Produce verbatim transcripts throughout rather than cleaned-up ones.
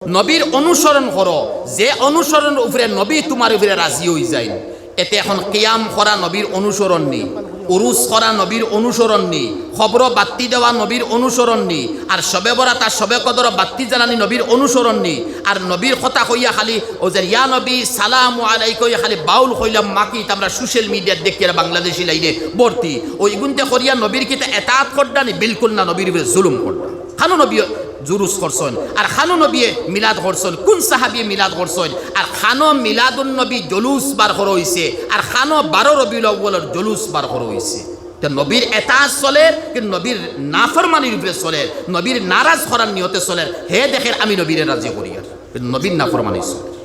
নবীর অনুসরণ করো, যে অনুসরণর উপরে নবী তুমার উপরে রাজি অইযাইন। এতে অখন কিয়াম করা নবীর অনুসরণ নি, উরুস করা নবীর অনুসরণ নি, কবরো বাত্তি দেওয়া নবীর অনুসরণ নি, আর শবে বরাত আর শবে কদরো বাত্তি জ্বালানি নবীর অনুসরণ নি, আর নবীর কথা কইয়া খালি অউ যে ইয়া নবী সালামু আলাইকা কইয়া খালি বাউল কইলাম মাকি, ইতা আমরা social media-ত দেখিয়ার বাংলাদেশি লাইনে ভর্তি। অউ ইগুনতে করিয়া নবীর কিতা এতাআত কররা নি? বিলকুল না, নবীর উপরে জুলুম কররা। কানো নবীয়ে উরুস করছইন, আর কানো নবীয়ে মিলাদ করছইন, কুন সাহাবিয়ে মিলাদ করছইন, আর কানো মিলাদুন নবী জুলুস বার করা অইছে, আর কানো বারো রবিউল আউয়ালর জুলুস বার করা অইছে। তে নবীর এতাআত চলের, কিন্তু নবীর নাফরমানির উপরে চলের, নবীর নারাজ করার নিয়তে চলের। হে দেখের আমি নবীরে রাজি করিয়ার, কিন্তু নবীর নাফরমানি চলের।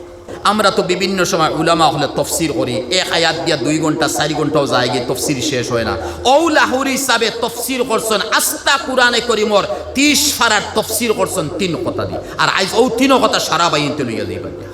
আমরা তো বিভিন্ন সময় উলামা অকলে তফসির করি, এক আয়াত দিয়া দুই ঘন্টা, চাইর ঘন্টাও যায়গি, তফসির শেষ অয় না। অউ লাহুরি সাবে তফসির করছইন, আস্তা কুরআনে করিমর তিশ ফারার তফসির করছইন তিন কথা দি। আর আইজ অউ তিন কথা সারা বাইনতে লইয়া যাইবা গিয়া।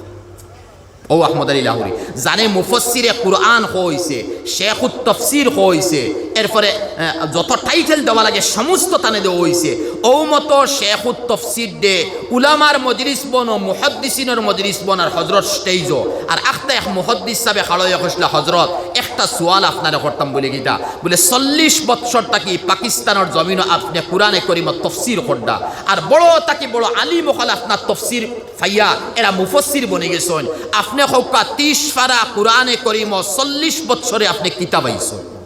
অউ আহমদ আলী লাহুরি, যারে মুফাসসিরে কুরআন কওয়া অইছে, শেখুত তফসির কওয়া অইছে, এরপরে, আহ, যত title দেওয়া লাগে সমস্ত তানে দেওয়া অইছে। অউ মতো শেখুত তফসির দে, উলামার মজলিস বনো, মুহাদ্দিসিনর মজলিস বন, আর হজরত stage-ও, আর আখতা এক মুহাদ্দিস সাবে খাড়া অইয়া কইছলা, "হজরত, একটা সুয়াল আপনারে করতাম।" বুলে, "কিতা?" বুলে, "চল্লিশ বৎসর থাকি পাকিস্তানর জমিনো আপনে কুরআনে করিমর তফসির কররা, আর বড় থাকি বড় আলিম অকল আপনার তফসির পাইয়া এরা মুফাসসির বনি গেছইন, আপনে কউক্কা তিশ ফারা কুরআনে করিমো চল্লিশ বৎসরে আপনে কিতা পাইছইন?"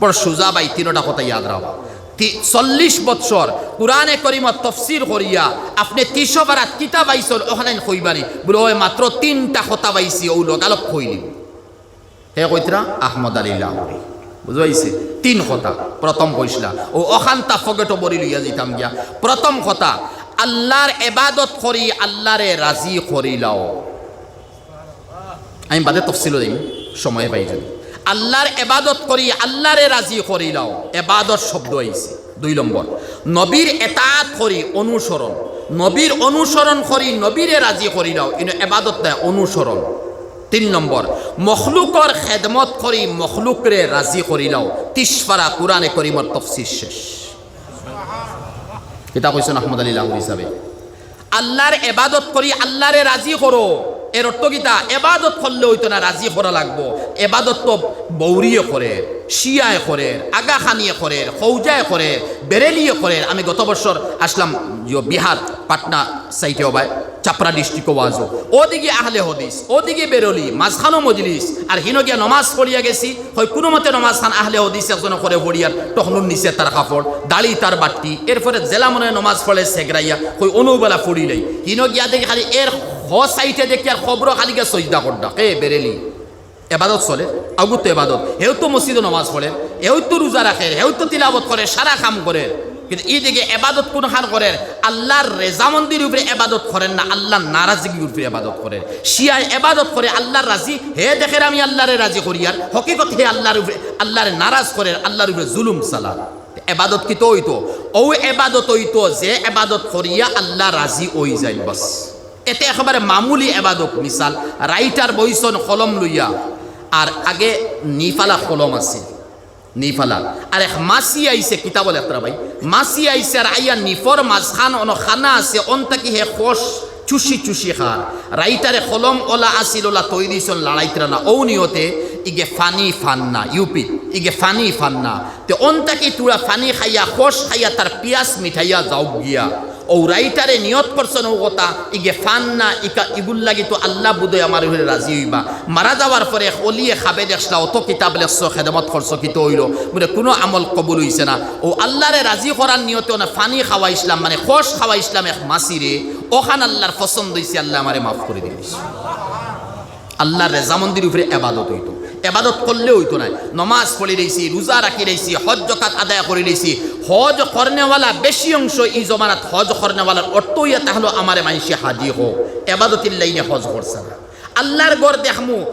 বড় সুজা ভাই, তিনোটা কথা ইয়াদ রাখবা। তি-, চল্লিশ বৎসর কুরআনে করিমর তফসির করিয়া আপনে তিশ ফারাত কিতা পাইছইন, অখানাইন কইবা নি? বুলে, "অয় মাত্র তিনটা কথা পাইছি, অউ লগালগ কইলিমু।" হে কইতরা আহমদ আলী লাহোরি। বুঝা অইছে? তিন কথা। প্রথম কইছলা, অউ অখানতা পকেটো ভরি লইয়া যাইতাম গিয়া। প্রথম কথা, আল্লার এবাদত করি, আল্লারে রাজি করিলাও। আমি বাদে তফসিলো যাইমু, সময় পাই যদি। আল্লার এবাদত করি, আল্লারে রাজি করিলাও। এবাদত শব্দ আইছে। দুই নম্বর, নবীর এতাআত করি, অনুসরণ। নবীর অনুসরণ করি, নবীরে রাজি করিলাও। ইনো এবাদত নায়, অনুসরণ। তিন নম্বর, মখলুকর খেদমত করি, মখলুকরে রাজি করিলাও। তিশ ফারা কুরআনে করিমর তফসির শেষ। কিতা কইছইন আহমদ আলী লাহোরি সাবে? আল্লার এবাদত করি, আল্লারে রাজি করো। এর অর্থ কিতা? এবাদত করলে অইতো না, রাজি করা লাগবো। এবাদত তো বউরিয়ে করের, শিয়ায় করের, আগাখানিয়ে করের, খৌজায় করের, বেরেলিয়ে করের। আমি গত বছর আছলাম ইয়ো বিহার, পাটনা সাইটে অবায়, চাপড়া district-ও ওয়াজো। অদিকে আহলে হাদিস, অদিকে বেরেলি, মাঝখানো মজলিস, আর হিনো গিয়া নমাজ পড়িয়া গেছি। কই কুনুমতে নমাজখান আহলে হাদিস একজনে করে পড়িয়ার, টকনুর নিচে তার কাপড়, দাড়ি তার বাট্টি, এরপরে যেলা মনে অয় নমাজ পড়ে সেগরাইয়া, কই অনউ বালা পড়িলাই। হিনো গিয়া দেখি খালি এর হ সাইটে দেখি আর কবরো খালি গিয়া সইজদা কররা। কে? বেরেলি। এবাদত চলের, আগুর তো এবাদত। হেউ তো মসজিদো নমাজ পড়ের, হেউ তো রোজা রাখের, হেউ তো তিলাওত করের, সারা কাম করের। কিন্তু ইদিকে এবাদত কুনখান করের? আল্লার রেজামন্দির উপরে এবাদত করের না, আল্লার নারাজগির উপরে এবাদত করের। শিয়ায় এবাদত করে আল্লার রাজি, হে দেখের আমি আল্লারে রাজি করিয়ার, হকিকত হে আল্লার উপরে, আল্লারে নারাজ করের, আল্লার উপরে জুলুম চালার। এবাদত কিতা অইতো? অউ এবাদত অইতো যে এবাদত করিয়া আল্লা রাজি অইযাইন, বাস। এতে একেবারে মামুলি এবাদত। মিসাল, writer বইছইন কলম লইয়া, আর আগে নিফালা কলম আছিল, নিফালা। আর এক মাছি আইছে, কিতাবো লেখরা ভাই, মাছি আইছে আর আইয়া নিফর মাঝখান অনো খানা আছে, অন থাকি হে কষ চুষি চুষি খার। Writer-এ কলম অলা আছিল, অলা থই দিছইন, লাড়াইতরা না। অউ নিয়তে ইগে ফানি ফান না, ইউপি, ইগে ফানি ফান না। তে অন থাকি থুড়া ফানি খাইয়া, কষ খাইয়া, তার পিয়াস মিটাইয়া যাউক গিয়া। অউ writer-এ নিয়ত করছইন অউ কথা, ইগে ফান না, ইকা, ইগুর লাগি তো আল্লা বুধয় আমার উপরে রাজি অইবা। মারা যাওয়ার পরে এক অলিয়ে খাবে দেখছলা, অত কিতাব লেখছো, খেদমত করছো, কিতা অইলো? বুলে, কুনু আমল কবুল অইছে না। অউ আল্লারে রাজি করার নিয়তে অনে ফানি খাওয়াইছলাম, মানে কষ খাওয়াইছলাম এক মাছিরে, অখান আল্লার পছন্দ অইছে, আল্লায় আমারে মাফ করি দিলাইছে। আল্লার রেজামন্দির উপরে এবাদত অইতো, এবাদত করলে অইতো নায়। নমাজ পড়িলাইছি, রোজা রাখিলাইছি, হজ জকাত আদায় করিলাইছি। হজ করনেওয়ালা বেশি অংশ ই জমানাত হজ করনেওয়ালার অর্থ অইয়া থাকলো আমারে মাইনষে হাজি কউক, এবাদতির লাইনে হজ করছে না। আল্লার ঘর দেখমু,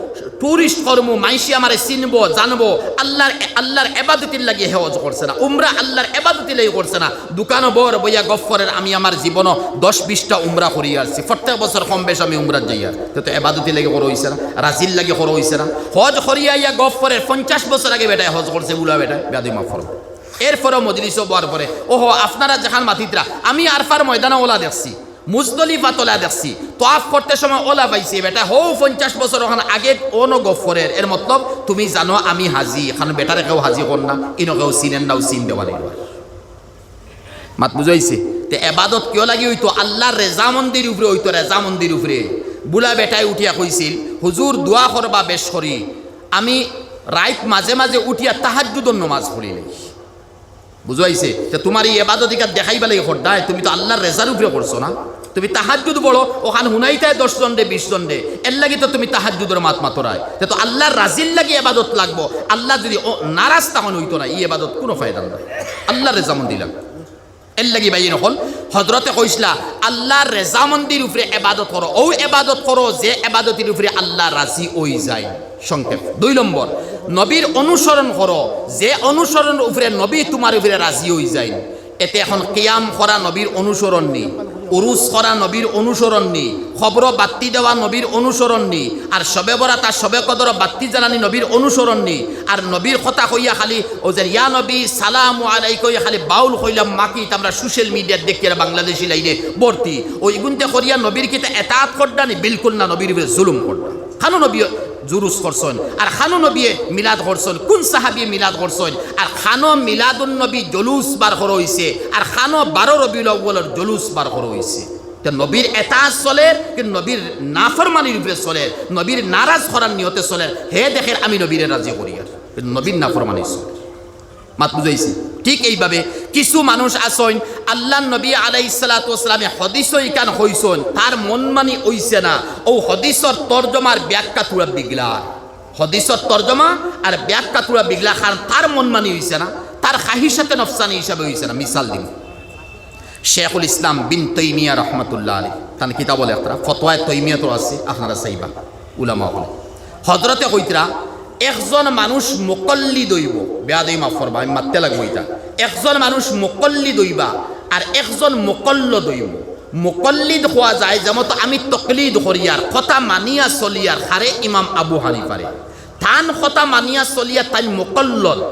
tourist করমু, মাইনষে আমারে চিনবো, জানবো, আল্লার, আল্লার এবাদতির লাগি হে হজ করছে না। উমরা আল্লার এবাদতির লাগি করছে না। দোকানো বর বইয়া গফ করের, আমি আমার জীবনো দশ বিশটা উমরা করি আরছি, প্রত্যেক বছর কম বেশ আমি উমরাত যাইয়ার। তে তো এবাদতির লাগি করা অইছে না, রাজির লাগি করা অইছে না। হজ করিয়া আইয়া গফ করের, পঞ্চাশ বছর আগে বেটায় হজ করছে, বুলা বেটায়, বেয়াদবি মাফ করবা। এরপরেও মজলিসো বওয়ার পরে, "ওহো, আপনারা যেখান মাতিতরা, আমি আরফার ময়দানো অলা দেখছি।" মুজদলিফাত অলা দেখছি, তোয়াফ করতে সময় অলা পাইছি, বেটা হউ পঞ্চাশ বছর অখান আগে অনো গফ করের, এর মতলব তুমি জানো আমি হাজি, কারণ বেটারে কেউ হাজি কর না, ইনো কেউ চিনের না, অউ চিন দেওয়া নেই। মাত বুঝাইছে? তে এবাদত কিয় লাগি অইতো? আল্লার রেজামন্দির উপরে অইতো, রেজামন্দির উপরে। বুলা বেটায় উঠিয়া কইছিল, "হুজুর, দোয়া করবা বেশ করি, আমি রাইত মাঝে মাঝে উঠিয়া তাহাজ্জুদর নমাজ পড়িলাই।" বুঝাইছে? তে তুমার ই এবাদত ইখান দেখাইবার লাগি কররায়, তুমি তো আল্লার রেজার উপরে করছো না। তুমি তাহাজ্জুদ পড়ো, অখান হুনাইতায় দশ জনরে, বিশ জনরে, এর লাগি তো তুমি তাহাজ্জুদর মাত মাতরায়। তে তো আল্লার রাজির লাগি এবাদত লাগবো, আল্লা যুদি অ-, নারাজ তখন অইতো না, ই এবাদত কুনু ফায়দা নাই। আল্লার রেজামন্দি লাগবো। এর লাগি ভাইয়াইন অকল, হজরতে কইছলা, আল্লার রেজামন্দির উপরে এবাদত করো, অউ এবাদত করো যে এবাদতর উপরে আল্লা রাজি অইযাইন। সংক্ষেপ। দুই নম্বর, নবীর অনুসরণ করো, যে অনুসরণর উপরে নবী তুমার উপরে রাজি অইযাইন। এতে অখন কিয়াম করা নবীর অনুসরণ নি, উরুস করা নবীর অনুসরণ নি, কবরো বাত্তি দেওয়া নবীর অনুসরণ নি, আর শবে বরাত আর শবে কদরো বাত্তি জ্বালানি নবীর অনুসরণ নি, আর নবীর কথা কইয়া খালি অউ যে ইয়া নবী সালামু আলাইকা অইয়া খালি বাউল কইলাম মাকি, ইতা আমরা social media-ত দেখিয়ার বাংলাদেশি লাইনে ভর্তি। অউ ইগুনতে করিয়া নবীর কিতা এতাআত কররা নি? বিলকুল না, নবীর উপরে জুলুম কররা। কানো নবী জুলুস করছইন, আর কানো নবিয়ে মিলাদ করছইন, কুন সাহাবিয়ে মিলাদ করছইন, আর কানো মিলাদুন নবী জুলুস বার করা অইছে, আর কানো বারো রবিউল আউয়ালর জুলুস বার করা অইছে। তে নবীর এতাআত চলের, কিন্তু নবীর নাফরমানির উপরে চলের, নবীর নারাজ করার নিয়তে চলের, হে দেখের আমি নবীরে রাজি করিয়ার, নবীর নাফরমানি চলের। মাত বুঝাইছি? ঠিক এইভাবে কিছু মানুষ আছইন, আল্লার নবী আলাইহিস সালাতু ওয়াস সালামে হদিসো ইখান কইছইন, তার মনমানি অইছে না, অউ হদিসর তর্জমার ব্যাখ্যা থুড়া বিগলা। হদিসর তর্জমা আর ব্যাখ্যা থুড়া বিগলা, কারণ তার মনমানি অইছে না, তার খাহিশাতে নফসানি হিসাবে অইছে না। মিসাল দিমু, শেখুল ইসলাম বিন তাইমিয়া রহমাতুল্লাহ আলাইহি, তান কিতাবো লেখরা, ফতোয়ায়ে তাইমিয়াতো আছে, আপনারা চাইবা, উলামা অকলে। হজরতে কইতরা, একজন মানুষ মুকল্লিদ অইবো, বেয়াদবি মাফ করবা, আমি মাততে লাগবো ইটা। একজন মানুষ মুকল্লিদ অইবা, আর একজন মুকল্লদ অইবো। মুকল্লিদ কওয়া যায়, যেমতো আমি তকলিদ করিয়ার, কথা মানিয়া চলিয়ার, কারে? ইমাম আবু হানিফারে। তান কথা মানিয়া চলিয়ার তাইন মুকল্লদ,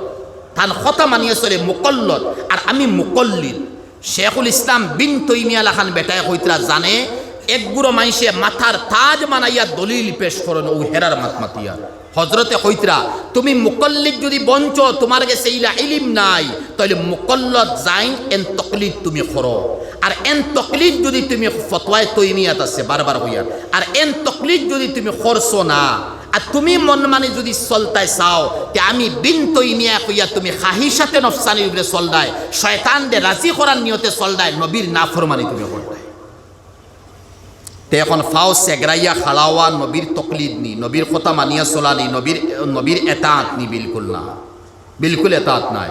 তান কথা মানিয়া চলে মুকল্লদ, আর আমি মুকল্লিদ। শেখুল ইসলাম বিন তাইমিয়া লাখান বেটায় কইতরা, জানে, এক গুরু মাইনষে মাথার তাজ বানাইয়া দলিল পেশ করইন, অউ হেরার মাত মাতিয়ার। হজরতে কইতরা, তুমি মুকল্লিদ যুদি বনছো, তুমার গেছে ইলা ইলিম নাই, তাইলে মুকল্লদ যাইন এন তকলিদ তুমি করো। আর এন তকলিদ যুদি তুমি, ফতোয়ায়ে তাইমিয়াত আছে, বারবার কইয়ার, আর এন তকলিদ যুদি তুমি করছো না, আর তুমি মনমানি যুদি চলতায় চাও, তে আমি বিন তাইমিয়া কইয়া তুমি খাহিশাতে নফসানির উপরে চলরায়, শয়তানরে রাজি করার নিয়তে চলরায়, নবীর নাফরমানি তুমি কররায়। তে অখন ফাও সেগরাইয়া খাড়া অওয়া নবীর তকলিদ নি, নবীর কথা মানিয়া চলা নি, নবীর, নবীর এতাআত নি? বিলকুল না, বিলকুল এতাআত নায়।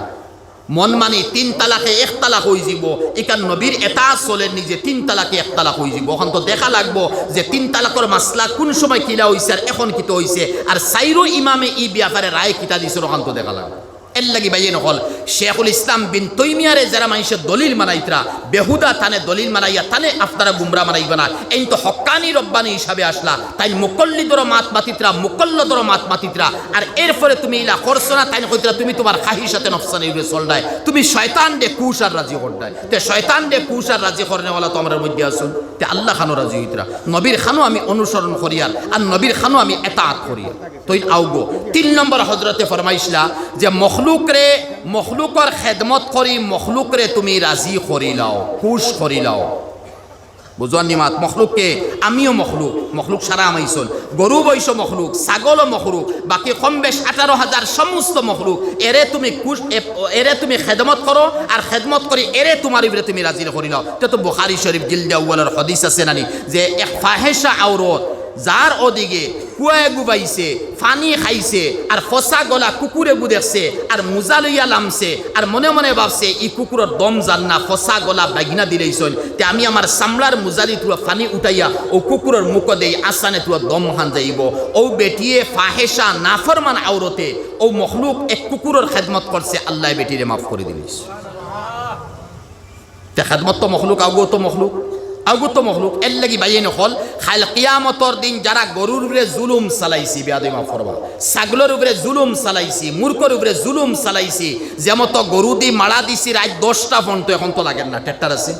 মনমানি তিন তালাকে এক তালাক অইযিবো, ইখান নবীর এতাআত চলের নি যে তিন তালাকে এক তালাক অইযিবো। অখন তো দেখা লাগবো যে তিন তালাকর মাসলা কুন সময় কিলা অইছে আর অখন কিতা অইছে, আর চাইরো ইমামে ই ব্যাপারে রায় কিতা দিছইন, অখান তো দেখা লাগবো। এর লাগি ভাইয়াইন অকল, শেখুল ইসলাম বিন তাইমিয়ারে যেরা মাইনষে দলিল বানাইতরা, বেহুদা তানে দলিল বানাইয়া তানে আপনারা গুমরা বানাইবা না। এইন তো হক্কানি রব্বানি হিসাবে আছলা, তাইন মুকল্লিদরও মাত মাতিতরা, মুকল্লদরও মাত মাতিতরা। আর এরপরে তুমি ইলা করছো না, তাইন কইতরা তুমি তুমার খাহিশাতে নফসানির উপরে চলরায়, তুমি শয়তানরে খুশ আর রাজি কররায়। তে শয়তানরে খুশ আর রাজি করনেওয়ালা তো আমরার মধ্যে আছইন। তে আল্লা খানো রাজি অইতরা, নবীর খানো আমি অনুসরণ করিয়ার, আর নবীর খানো আমি এতাআত করিয়ার। তইন আউগো। তিন নম্বর হজরতে ফরমাইছলা যে মখলুকরে, মখলুকর খেদমত করি মখলুকরে তুমি রাজি করিলাও, খুশ করিলাও। বুঝোনি মাত? মখলুককে, আমিও মখলুক, মখলুক সারা আমাইছইন, গরু বৈশ্য মখলুক, ছাগলও মখলুক, বাকি কম বেশ আঠারো হাজার সমস্ত মখলুক, এরে তুমি খুশ, এ-, এরে তুমি খেদমত করো, আর খেদমত করি এরে তুমার উপরে তুমি রাজি করিলাও। ইটা তো বুখারী শরীফ জিলদে আউয়ালর হদিস আছে নানি, যে এক ফাহেশা আওরত, যার অদিকে কুয়ায় গুবাইছে, পানি খাইছে, আর ফসা গলা কুকুরে গু দেখছে, আর মুজা লইয়া লামছে, আর মনে মনে ভাবছে, "ই কুকুরর দম যার না, ফসা গলা বাইগনা দিলাইছইন, তে আমি আমার চামড়ার মুজাদি থুয়া পানি উঠাইয়া অউ কুকুরর মুখো দেই, আসানে থুয়া দম খান যাইবো।" অউ বেটিয়ে ফাহেশা নাফরমান আওরতে অউ মখলুক এক কুকুরর খেদমত করছে, আল্লায় বেটিরে মাফ করি দিলাইছইন। তে খেদমত তো মখলুক, আউগো তো মখলুক, আউগো তো মখলুক। এর লাগি ভাইয়াইন অকল, কাইল কিয়ামতর দিন যারা গরুর উপরে জুলুম চালাইছি, বেয়াদবি মাফ করবা, ছাগলর উপরে জুলুম চালাইছি, মুরগর উপরে জুলুম চালাইছি, যেমতো গরুদি মারা দিছি রাইত দশটা পর্যন্ত, অখন তো লাগের না, টেট্টার আছে।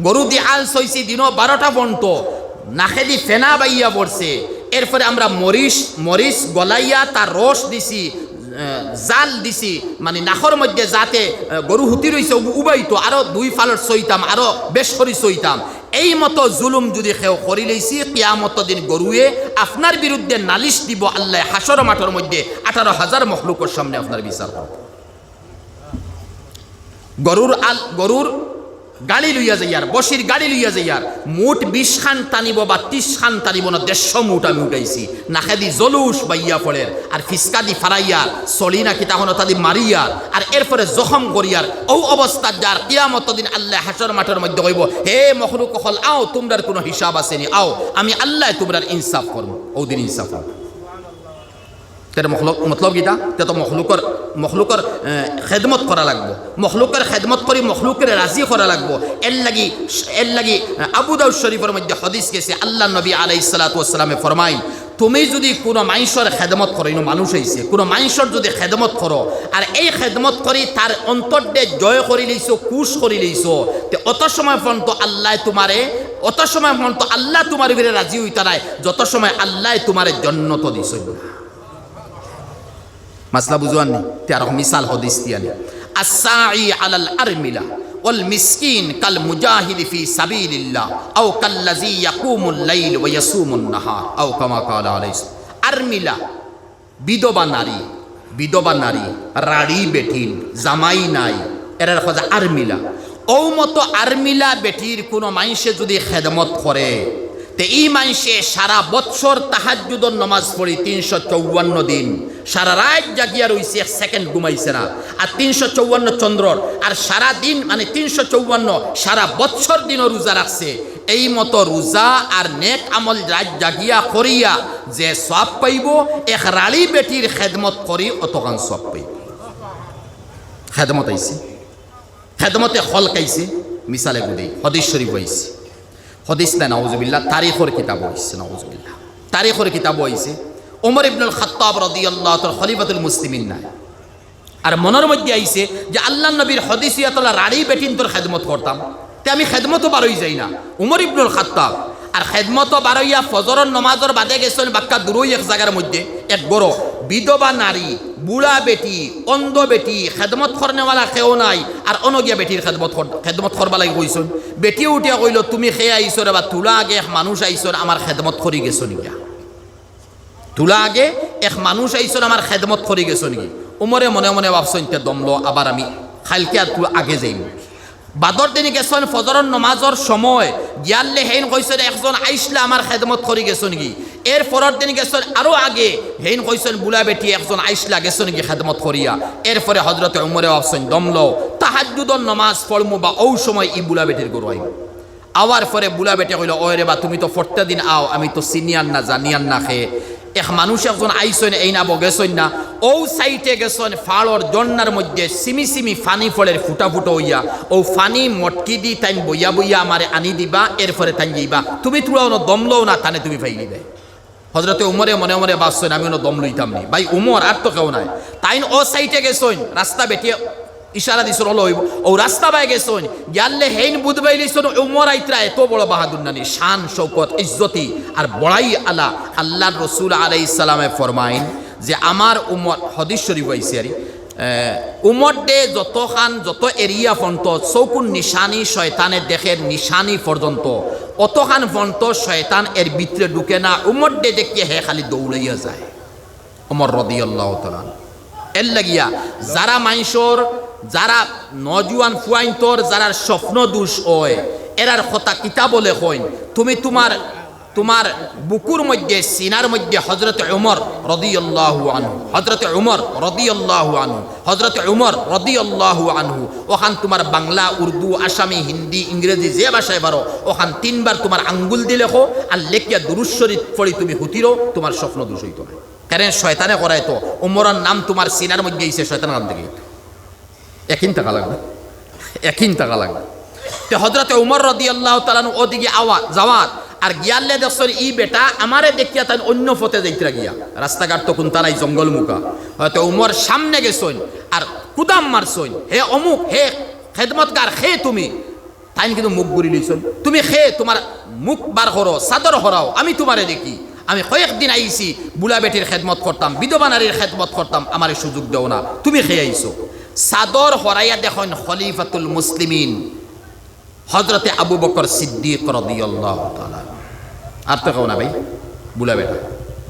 গরু দি আল সইছি দিনো বারোটা পর্যন্ত, নাকেদি ফেনা বাইয়া পড়ছে। এরপরে আমরা মরিচ, মরিচ গলাইয়া তার রস দিছি, আহ, জাল দিছি, মানে নাকর মধ্যে যাতে, আহ, গরু হুতি রইছে, উব-, উবাইতো, আরো দুই ফালর সইতাম, আরো বেশ করি সইতাম। এই মতো জুলুম যদি কেউ করিলাইছি, কিয়ামত দিন গরুয়ে আপনার বিরুদ্ধে নালিশ দিব আল্লায় হাশর মাঠর মধ্যে, আঠারো হাজার মখলুকর সামনে আপনার বিচার করব। গরুর আল, গরুর গাড়ি লইয়া যাইয়ার, বসির গাড়ি লইয়া যাইয়ার, মুঠ বিশ খান টানিব বা ত্রিশ খান টানিব না, দেড়শো মুঠ আমি উঠাইছি। নাকেদি জলুস বাইয়া পড়ের, আর ফিসকাদি ফারাইয়ার, সলি না কিতা হনো তাদি মারিয়ার, আর এরপরে জখম করিয়ার, অউ অবস্থাত যার। কিয়ামত দিন আল্লায় হাশর মাঠর মধ্যে কইব, "হে মখলুক অকল, আও, তুমরার কুনু হিসাব আছে নি, আও, আমি আল্লায় তুমরার ইনসাফ করমু।" অউ দিন ইনসাফ অইব। তে মখলুক, মতলব কিতা? তে তো মখলুকর, মখলুকর, এ, খেদমত করা লাগবো। মখলুকর খেদমত করি মখলুকরে রাজি করা লাগবো। এর লাগি, এর লাগি, এ, আবু দাউদ শরীফর মধ্যে হাদিস গেছে, আল্লার নবী আলাইহিস সালাতু ওয়াস সালামে ফরমাইন, "তুমি যুদি কুনু মানষর খেদমত করো, ইনো মানুষ আইছে, কুনু মানষর যুদি খেদমত করো, আর এই খেদমত করি তার অন্তররে জয় করিলাইছো, খুশ করিলাইছো, তে অত সময় পর্যন্ত আল্লায় তুমারে, অত সময় পর্যন্ত আল্লা তুমার উপরে রাজি অইতা নায়, যত সময় আল্লায় তুমারে জন্নত দিছইন না।" মাসলা বুঝোয়ার নি? তে আর মিসাল হাদিস দিয়া নি। "আস-সাই আলাল আরমিলা ওয়াল মিসকিন কাল মুজাহিদি ফি সাবিলিল্লাহ, আও কাল্লাযী ইয়াকুমুল লাইল ওয়া ইয়াসুমুন নাহার, আও কামা ক্বালা আলাইহিস-" আরমিলা, বিধবা নারী, বিধবা নারী, রাড়ি বেটিন, জামাই নাই, এরারে কওয়া যায় আরমিলা। অউ মতো আরমিলা বেটির কুনু মানষে যুদি খেদমত করে, তে ই মানষে সারা বৎসর তাহাজ্জুদর নমাজ পড়ি তিনশো চৌয়ান্ন দিন, সারা রাইত জাগিয়া রইছে, এক সেকেন্ড ঘুমাইছে না, আর তিনশো চৌয়ান্ন চন্দ্রর, আর সারা দিন মানে তিনশো চৌয়ান্ন, সারা বৎসর দিনও রোজা রাখছে, এই মতো রোজা আর নেক আমল রাইত জাগিয়া করিয়া যে সওয়াব পাইবো, এক রাড়ি বেটির খেদমত করি অতখান সওয়াব পাইবো। খেদমত আইছে, খেদমতে হলকাইছে, মিসাল এগু দেই, হাদিস শরীফ আইছে। হাদিস না, নাউজুবিল্লাহ, তারিখর কিতাবো আইছে, নাউজুবিল্লাহ। তারিখর কিতাবো আইছে, ওমর ইবনুল খাত্তাব রাদিয়াল্লাহু তাআলা খলিফাতুল মুসলিমিন নায়। আর মনর মধ্যে আইছে যে আল্লার নবীর হাদিস অইয়া তোলা রাড়ি বেটিন্তর খেদমত করতাম, তে আমি খেদমতো বারই যাই না। উমর ইবনুল খাত্তাব আর খেদমতো বারইয়া ফজরর নমাজর বাদে গেছইন বাক্কা দূরই এক জাগার মধ্যে, এক ঘরো, বিধবা নারী, বুড়া বেটি, অন্ধ বেটি, খেদমত করনেওয়ালা কেউ নাই, আর অনো গিয়া বেটির খেদমত কর-, খেদমত করবার লাগি কইছইন। বেটি উঠিয়া কইলো, "তুমি কে আইছো রে বা? তুলা আগে এক মানুষ আইছইন, আমার খেদমত করি গেছইন গিয়া।" তুলা আগে এক মানুষ আইছইন, আমার খেদমত করি গেছইন গি। উমরে মনে মনে ভাবছইন, "তে দমলো, আবার আমি কাইলকে আর তুলা আগে যাইমু।" বাদর দিন গেছইন ফজরর নমাজর সময়, গিয়ারলে হেইন কইছইন, "একজন আইছলা, আমার খেদমত করি গেছইন গি।" এর পরর দিন গেছইন আরো আগে, হেইন কইছইন, "বুড়া বেটি একজন আইছলা, গেছইন গি খেদমত করিয়া।" এরপরে হজরতে উমরে ভাবছইন, "দমলো, তাহাজ্জুদর নমাজ পড়মু বা অউ সময় ই বুড়া বেটির ঘরো আইমু।" আওয়ার পরে বুড়া বেটে কইলো, "ওই রে বা, তুমি তো ফট্টা দিন আও, আমি তো চিনিয়ার না, জানিয়ার না খে। এক মানুষ একজন আইছইন, এইন আবো গেছইন না, অউ সাইটে গেছইন, ফাড়র ঝর্ণার মধ্যে সিমি সিমি ফানি ফড়ের ফুটা ফুটা অইয়া, অউ ফানি মটকি দি তাইন বইয়া বইয়া আমারে আনি দিবা, এরপরে তাইন যাইবা। তুমি তুলা অনো দমলো না, তানে তুমি পাইলিবায়।" হজরতে উমরে মনে মনে ভাবছইন, "আমি অনো দম লইতাম নি।" ভাই উমর আর তো কেউ নাই। তাইন অউ সাইটে গেছইন, রাস্তা বেটিয়ে ইশারা দিছইন, "অলো অইবো।" অউ রাস্তা বায় গেছইন, গিয়ারলে হেইন বুঝ পাইলিছইন, উমর আইতরা এত বড় বাহাদুর নানি, শান, শৌকত, ইজ্জতি আর বড়াই আলা আল্লার রসুল আলাইহিস সালামে ফরমাইন যে, "আমার উমর", হাদিস শরীফ আইছে আরি, এ, উমররে যতখান, যত এরিয়া ফন্ত, চউখর নিশানি শয়তানে দেখের নিশানি পর্যন্ত, অতখান ফন্ত শয়তান এর ভিতরে ঢুকে না, উমররে দেখিয়া হে খালি দৌড়াইয়া যায়। উমর রাদিয়াল্লাহু তাআলা আনহু। এর লাগিয়া যারা মানষর, যারা নওজোয়ান ফুয়াইন্তর, যারার স্বপ্ন দুষ অয়, এরার কথা কিতাবো লেখইন, তুমি তুমার তুমার বুকুর মধ্যে, সিনার মধ্যে হজরতে উমর রাদিয়াল্লাহু আনহু, হজরতে উমর রাদিয়াল্লাহু আনহু, হজরতে উমর রাদিয়াল্লাহু আনহু, অখান তুমার বাংলা, উর্দু, আসামি, হিন্দি, ইংরেজি, যে ভাষায় পারো, অখান তিনবার তুমার আঙ্গুল দি লেখো, আর লেখিয়া দুরূদ শরীফ পড়ি তুমি হুতিরো, তুমার স্বপ্ন দুষ অইতো নায়। কারণ শয়তানে করাইতো, উমরর নাম তুমার সিনার মধ্যে আইছে, শয়তান কান থাকি আইতো। একিন থাকা লাগবো, একিন থাকা লাগবো। তে হজরতে উমর রাদিয়াল্লাহু তাআলা আনহু ওদিকে আওয়া-, যাওয়াত, আর গিয়ারলে দেখছইন, ই বেটা আমারে দেখিয়া তাইন অইন্য ফতে যাইতরা গিয়া, রাস্তাঘাট তো কুন্তা নাই, জঙ্গল মুখা। হজরতে উমর সামনে গেছইন, আর কুদাম মারছইন, "হে অমুক, হে খেদমতগার, কে তুমি?" তাইন কিন্তু মুখ ঘুরি লইছইন। "তুমি কে? তুমার মুখ বার করো, চাদর হরাও, আমি তুমারে দেখি। আমি কয়েকদিন আইছি, বুড়া বেটির খেদমত করতাম, বিধবা নারীর খেদমত করতাম, আমারে সুযোগ দেও না, তুমি কে আইছো?" চাদর হরাইয়া দেখইন খলিফাতুল মুসলিমিন হযরতে আবু বকর সিদ্দিক রাদিয়াল্লাহু তাআলা আনহু। আর তো কেউ না ভাই, বুড়া বেটা।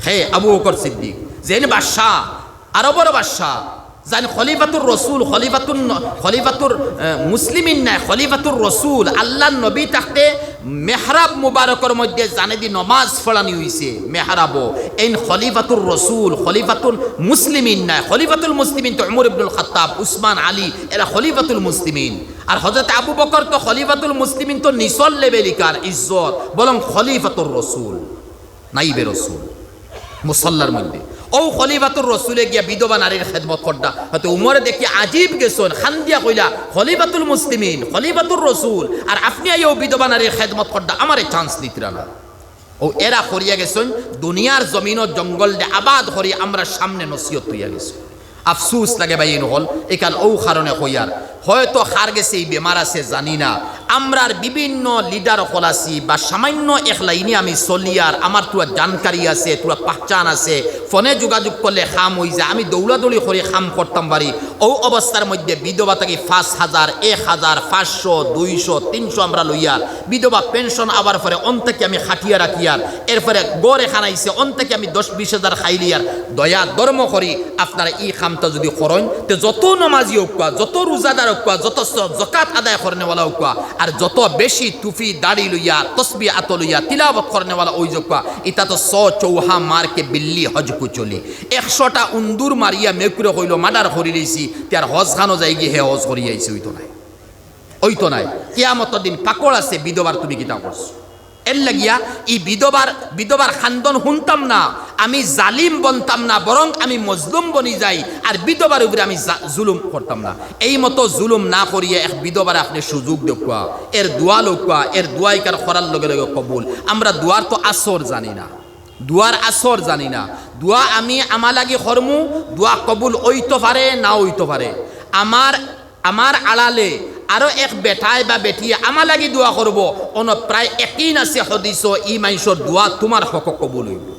হে আবু বকর সিদ্দিক, যেইন বাদশা, আরবর বাদশা, যেইন খলিফাতুর রসুল, খলিফাতুর ন-, খলিফাতুর, আহ, মুসলিমিন নায়, খলিফাতুর রসুল, আল্লার নবী থাকতে মেহরাব মুবারকর মধ্যে জানেদি নমাজ পড়ানি অইছে, মেহরাবো। এইন খলিফাতুর রসুল, খলিফাতুল মুসলিমিন নায়, খলিফাতুল মুসলিমিন তো উমর ইবনুল খাত্তাব, উসমান, আলী, এরা খলিফাতুল মুসলিমিন। আর হযরত আবু বকর তো খলিফাতুল মুসলিমিন তো নিচর লেভেলিকার ইজ্জত, বরং খলিফাতুর রসুল, নাইবে রসুল, মুসল্লার মধ্যে। অউ খলিফাতুর রসুলে গিয়া বিধবা নারীর খেদমত কররা। হয়তো উমরে দেখি আজিব গেছইন, খান্দিয়া কইলা, "খলিফাতুল মুসলিমিন, খলিফাতুর রসুল, আর আপনে আইয়াও বিধবা নারীর খেদমত কররা, আমারে chance দিতরা না।" অউ এরা করিয়া গেছইন, দুনিয়ার জমিনো জঙ্গলরে আবাদ করি আমরার সামনে নসিহত অইয়া গেছইন। আফসুস লাগে ভাই, ইন অকল ইখান অউ কারণে কইয়ার। হয়তো কার গেছে ই বেমার আছে জানি না। আমরার বিভিন্ন leader অকল আছি বা সামান্য এক লাইনে আমি চলিয়ার, আমার থুড়া জানকারি আছে, থুড়া পাহচান আছে, ফোনে যোগাযোগ করলে কাম অইযায়, আমি দৌড়াদৌড়ি করি কাম করতাম পারি। অউ অবস্থার মধ্যে বিধবা থাকি পাঁচ হাজার, এক হাজার, পাঁচশো, দুইশো, তিনশো আমরা লইয়ার। বিধবা পেনশন আবার পরে অন থাকি আমি খাটিয়া রাখিয়ার, এরপরে ঘর এখান আইছে, অন থাকি আমি দশ বিশ হাজার খাইলিয়ার। দয়া ধর্ম করি আপনারা ই কামটা যুদি করইন, তে যত নমাজি অউক্কা, যত রোজাদার অউক্কা, যত স-, জকাত আদায় করনেওয়ালা অউক্কা, আর যত বেশি টুপি দাড়ি লইয়া, তসবি আতো লইয়া, তিলাওয়াত করনেওয়ালা অইযউক্কা, ইতা তো সো চৌহা মার কে বিল্লি হজ কো চলি। একশোটা উন্দুর মারিয়া মেকুরে কইলো, "মার্ডার করিলিছি", তে আর হজ খানো যাইগি, হে হজ করিয়া আইছে, অইতো নায়। অইতো নায়। কিয়ামতর দিন পাকড় আছে, বিধবার তুমি কিতা করছো? এর লাগিয়া ই বিধবার, বিধবার কান্দন হুনতাম না, আমি জালিম বনতাম না, বরং আমি মজলুম বনি যাই, আর বিধবার উপরে আমি জা-, জুলুম করতাম না। এই মতো জুলুম না করিয়া এক বিধবারে আপনে সুযোগ দেউক্কা, এর দোয়া লউক্কা, এর দোয়া ইকার করার লগে লগে কবুল। আমরা দোয়ার তো আসর জানি না, দোয়ার আসর জানি না। দোয়া আমি আমার লাগি করমু, দোয়া কবুল অইতো পারে, না অইতো পারে। আমার আমার আড়ালে আরো এক বেটায় বা বেটিয়ে আমার লাগি দোয়া করবো, অনো প্রায় একিন আছে হদিসো, ই মানষর দোয়া তুমার হকো কবুল অইবো।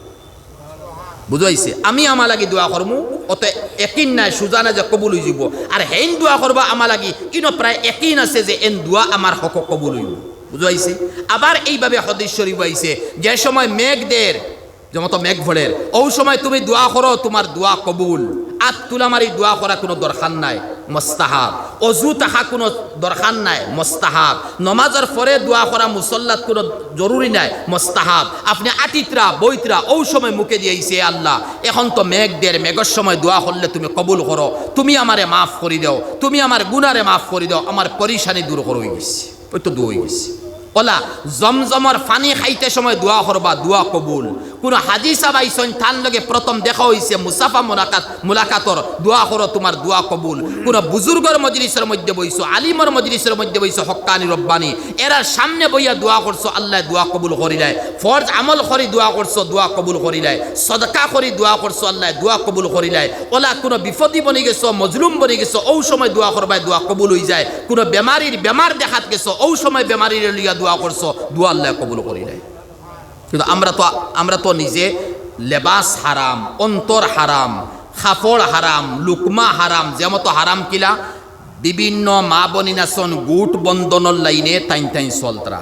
বুঝাইছে? আমি আমার লাগি দোয়া করমু, অত একিন নাই, সুজা না যে কবুল অইযিবো। আর হেইন দোয়া করবা আমার লাগি, ইনো প্রায় একিন আছে যে এন দোয়া আমার হকো কবুল অইবো। বুঝাইছে? আবার এইভাবে হদিস শরীফ আইছে, যে সময় মেঘ দের, যেমতো মেঘ পড়ের, অউ সময় তুমি দোয়া করো, তুমার দোয়া কবুল। আত তুলা মারি দোয়া করা কুনু দরকার নাই, মুস্তাহাব। অজু থাকা কুনু দরকার নাই, মুস্তাহাব। নমাজর পরে দোয়া করা মুসল্লাত কুনু জরুরি নাই, মুস্তাহাব। আপনে আটিতরা, বইতরা, অউ সময় মুখেদি আইছে, "এ আল্লাহ, এখন তো মেঘ দের, মেঘর সময় দোয়া করলে তুমি কবুল করো, তুমি আমারে মাফ করি দেও, তুমি আমার গুনারে মাফ করি দেও, আমার পরিশানি দূর করো অইগেছে।" অউ তো দোয়া অইগেছে। অলা জমজমর পানি খাইতে সময় দোয়া করবা, দোয়া কবুল। কুনু হাজি সাব আইছইন, তান লগে প্রথম দেখা অইছে, মুসাফা মুলাকাত, মুলাকাতর দোয়া করো, তুমার দোয়া কবুল। কুনু বুজুর্গর মজলিসর মধ্যে বইছো, আলিমর মজলিসর মধ্যে বইছো, হক্কানি রব্বানি, এরার সামনে বইয়া দোয়া করছো, আল্লায় দোয়া কবুল করিলায়। ফরজ আমল করি দোয়া করছো, দোয়া কবুল করিলায়। সদকা করি দোয়া করছো, আল্লায় দোয়া কবুল করিলায়। অলা কুনু বিপদি বনি গেছো, মজলুম বনি গেছো, অউ সময় দোয়া করবায়, দোয়া কবুল অইযায়। কুনু বেমারির বেমার দেখাত গেছো, অউ সময় বেমারিরে লইয়া দোয়া করছো, দোয়া আল্লায় কবুল করিলায়। কিন্তু আমরা তো, আমরা তো নিজে লেবাস হারাম, অন্তর হারাম, কাপড় হারাম, লুকমা হারাম, যেমতো হারাম কিলা, বিভিন্ন মা বইন আছইন গুট বন্ধনর লাইনে তাইন তাইন চলতরা।